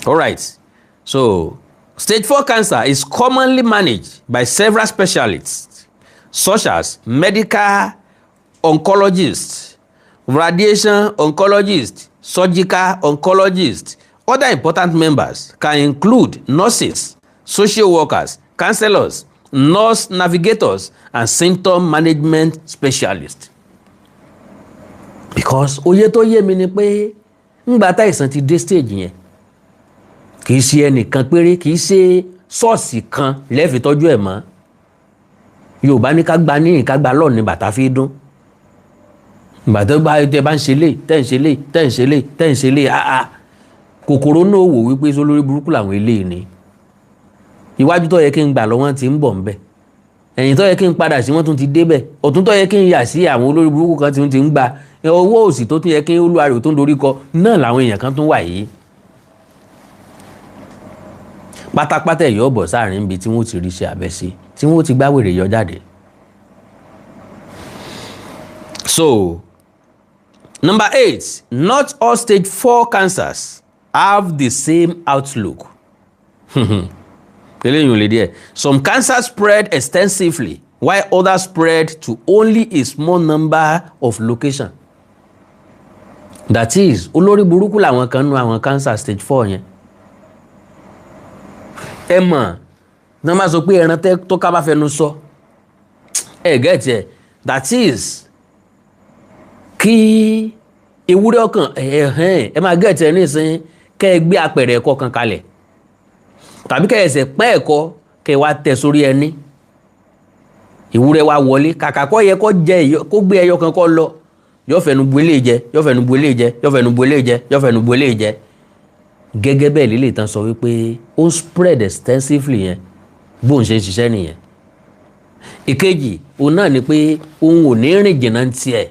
S3: Alright, so stage 4 cancer is commonly managed by several specialists, such as medical oncologists, radiation oncologists, surgical oncologists. Other important members can include nurses, social workers, counselors, nurse navigators, and symptom management specialists. Because òye tó yé mi ni pé ńgbà táìsàn ti dé stage yẹn, kì í ṣe ẹnìkan péré, kì í ṣe ṣọ́ọ̀ṣì kan lẹ́ẹ̀fi tọ́jú ẹ̀ mọ́. Yorùbá ní ká gba ní ká gba lọ́ọ̀ ní bàtà fi dún. Ìgbà tó bá tẹ bá ń ṣe lé, tẹ́ ń ṣe lé, tẹ́ ń ṣe lé, tẹ́ ń ṣe lé, áá, kòkòrò náà wò wípé sólórí burúkú làwọn eléyìí ni. Iwájú tó yẹ kí n gbà lọ, wọ́n ti ń bọ̀ ńbẹ̀. Ẹ̀yìn tó yẹ kí n padà sí, wọ́n tún ti débẹ̀. Ọ̀tún tó yẹ kí n yà sí, àwọn olórí burúkú kan ti ń gba owó. Òsì tó tún yẹ kí olúwa rẹ̀ tó ń dorí kọ náà làwọn èèyàn kan tún wà yìí. Pátápátá ẹ̀yọ́ bọ̀ sáàrin ibi tí wọ́n ti rí iṣẹ́ abẹ sí, tí wọ́n ti gbáwèrè yọ jáde. So number eight, not all stage 4 cancers have the same outlook. Eléyìí ò lè díẹ̀. Some cancers spread extensively, while others spread to only a small number of locations. That is, olórí burúkú làwọn kan nu àwọn cancer stage 4 yẹn. Ẹ mọ̀ ní wọ́n máa sọ pé ẹran tó ká bá fẹnu sọ ẹ get ẹ. That is, kí ewúrẹ́ ọkàn ẹ̀hẹ́n, ẹ máa get ẹ nísìnyí. Kẹ́ ẹ gbé apẹ̀rẹ̀ ẹ̀kọ́ kan kalẹ̀ tàbí kẹ́ ẹ ẹsẹ̀ pẹ́ ẹ̀kọ́, kẹ́ ẹ wá tẹ̀ sórí ẹní, ewúrẹ́ wa wọlé. Kàkà kọ́ yẹ kó jẹ, kó gbé ẹyọ kan kọ́ lọ, yóò fẹnu bu eléyìí jẹ, yóò fẹnu bu eléyìí jẹ, yóò fẹnu bu eléyìí jẹ, yóò fẹnu bu eléyìí jẹ. Gẹ́gẹ́ bẹ́ẹ̀ lílè tán sọ wípé ó ń spread extensively yẹn, bóun ṣe ń ṣiṣẹ́ nìyẹn. Ìkejì òun náà ni pé òun ò ní rìn jìnnà tiẹ̀.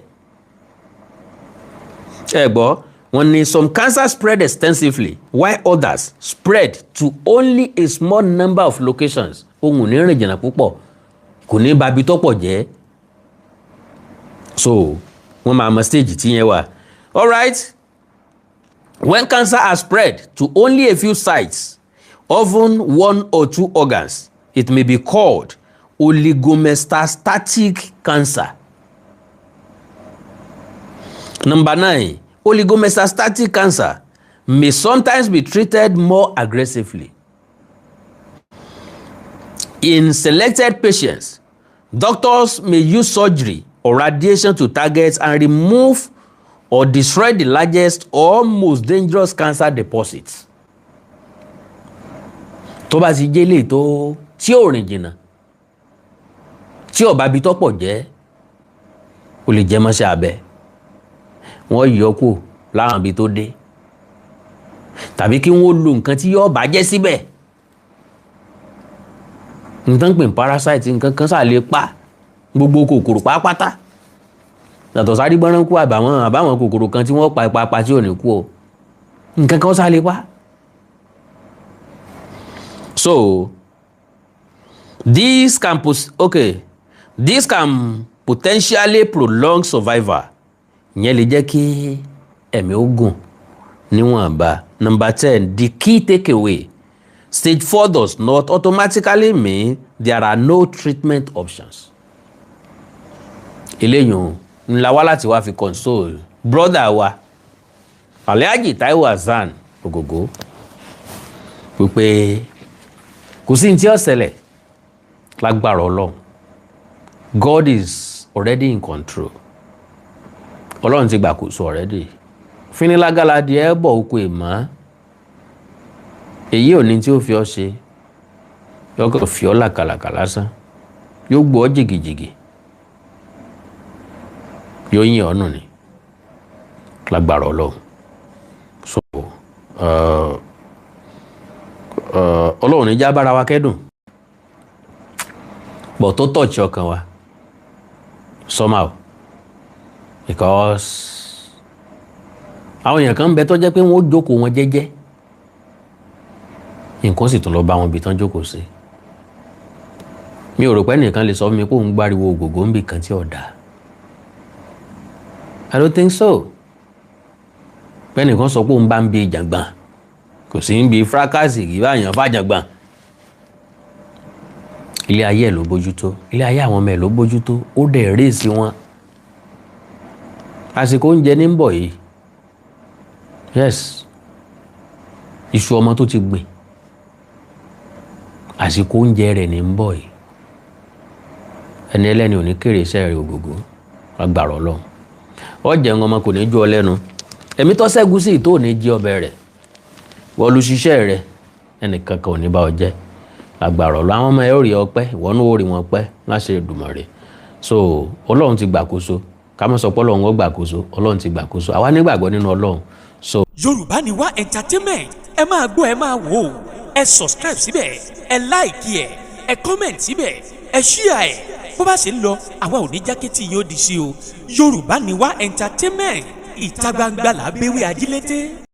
S3: Ẹ gbọ́, wọ́n ní some cancer spread extensively, while others spread to only a small number of locations. Òun ò ní rìn jìnnà púpọ̀, kò ní babi tó pọ̀ jẹ́. So wọ́n máa mọ stage tí yẹn wà. Alright, when cancer has spread to only a few sites, often one or two organs, it may be called oligometastatic cancer. Number nine, oligometastatic cancer may sometimes be treated more aggressively. In selected patients, doctors may use surgery or radiation to target and remove or destroy the largest or most dangerous cancer deposits. Tó bá ti jẹ́ lè tó tí ò rìn jìnnà, tí ò bá bi tọ́pọ̀ jẹ́, ó lè jẹ́ mọ́ṣẹ́ abẹ, wọ́n yọ kó láwọn ibi tó dé, tàbí kí wọ́n lo nǹkan tí yóò bàjẹ́ síbẹ̀, nǹkan pè ní parasite, nǹkan kan sáà lè pa gbogbo kòkòrò pátápátá, yàtọ̀ sáré gbọ́nrán kú àbáwọn kòkòrò kan tí wọ́n pa ipa pa tí ò ní kú o, nǹkan kan sáà lè pa. So this can okay, this can potentially prolong survival. Ìyẹn lè jẹ́ kí ẹ̀mí ó gùn níwọ̀nba. Number 10, the key takeaway: stage 4 does not automatically mean there are no treatment options. Eléyìí ńlá wá láti wá fi console brother wa, Alhaji Taiwo Hassan Ogogo, wípé kò sí ní tí ó ṣẹlẹ̀ lágbára Ọlọ́run. God is already in control. Ọlọ́run ti gbàkóso already. Fínilágàlà díẹ̀ bọ̀ oko ìmọ̀ èyí ò ní tí ó fi ọ́ ṣe. Yóò kàn fi ọ́ làkàlàkà lásán, yóò gbọ́ jìgìjìgì, yóò yìn ọ́ nù ní lágbára Ọlọ́run. So Ọlọ́run ní já bára wa kẹ́dùn bọ̀ tó touch ọkàn wa somehow, because àwọn èèyàn kan ń bẹ tó jẹ́ pé wọ́n ó jókòó wọn jẹ́jẹ́, nǹkan sì tún lọ bá wọn bí tán jókòó sí. Mi ò rò pé ẹnìkan lè sọ fún mi pé òun gbáriwo ògògó ń bì kan tí ò dáa. I don't think so. Pé ẹnìkan sọ pé òun bá ń bi ìjàngbọ̀n, kò sí ń bi fracas, kì í bá yàn fàjàngbọ̀n. Ilé ayé ẹ̀ ló bójútó, ilé ayé àwọn ọmọ ẹ̀ ló bójútó, ó dẹ̀ raise wọn. Àsìkò oúnjẹ ní ń bọ̀ yìí. Yes, iṣu ọmọ tó ti gbìn, àsìkò oúnjẹ rẹ̀ ní ń bọ̀ yìí. Ẹni ẹlẹ́ni ò ní kéré iṣẹ́ rẹ̀. Ògògó, agbára Ọlọ́run, ọ jẹun ọmọ, kò ní jó ọ lẹ́nu. Ẹ̀mí tó ṣẹ́gun sí tó ní jí ọbẹ̀ rẹ̀, wọ́n lu ṣiṣẹ́ rẹ̀, ẹnìkan kan ò ní bá ọ jẹ́ agbára Ọlọ́run. Àwọn ọmọ ẹ ó rí ọ pẹ́, ìwọ náà ó rí wọn pẹ́ láṣẹ Èdùmàrè. So Ọlọ́run ti gbàkóso. Ká mọ̀ sọ pé Ọlọ́run ó gbàkóso. Ọlọ́run ti gbàkóso. Àwa nígbàgbọ́ nínú Ọlọ́run so.
S8: Yorùbá Ni Wá Entertainment, ẹ máa gbọ́, ẹ máa wò ó. Ẹ subscribe síbẹ̀, ẹ like ẹ, ẹ comment síbẹ̀, ẹ share ẹ. Bó bá ṣe ń lọ, àwa ò ní jákẹ́tì yóò di sí o. Yorùbá Ni Wá Entertainment, ìta gbangba là á béwé ajílété.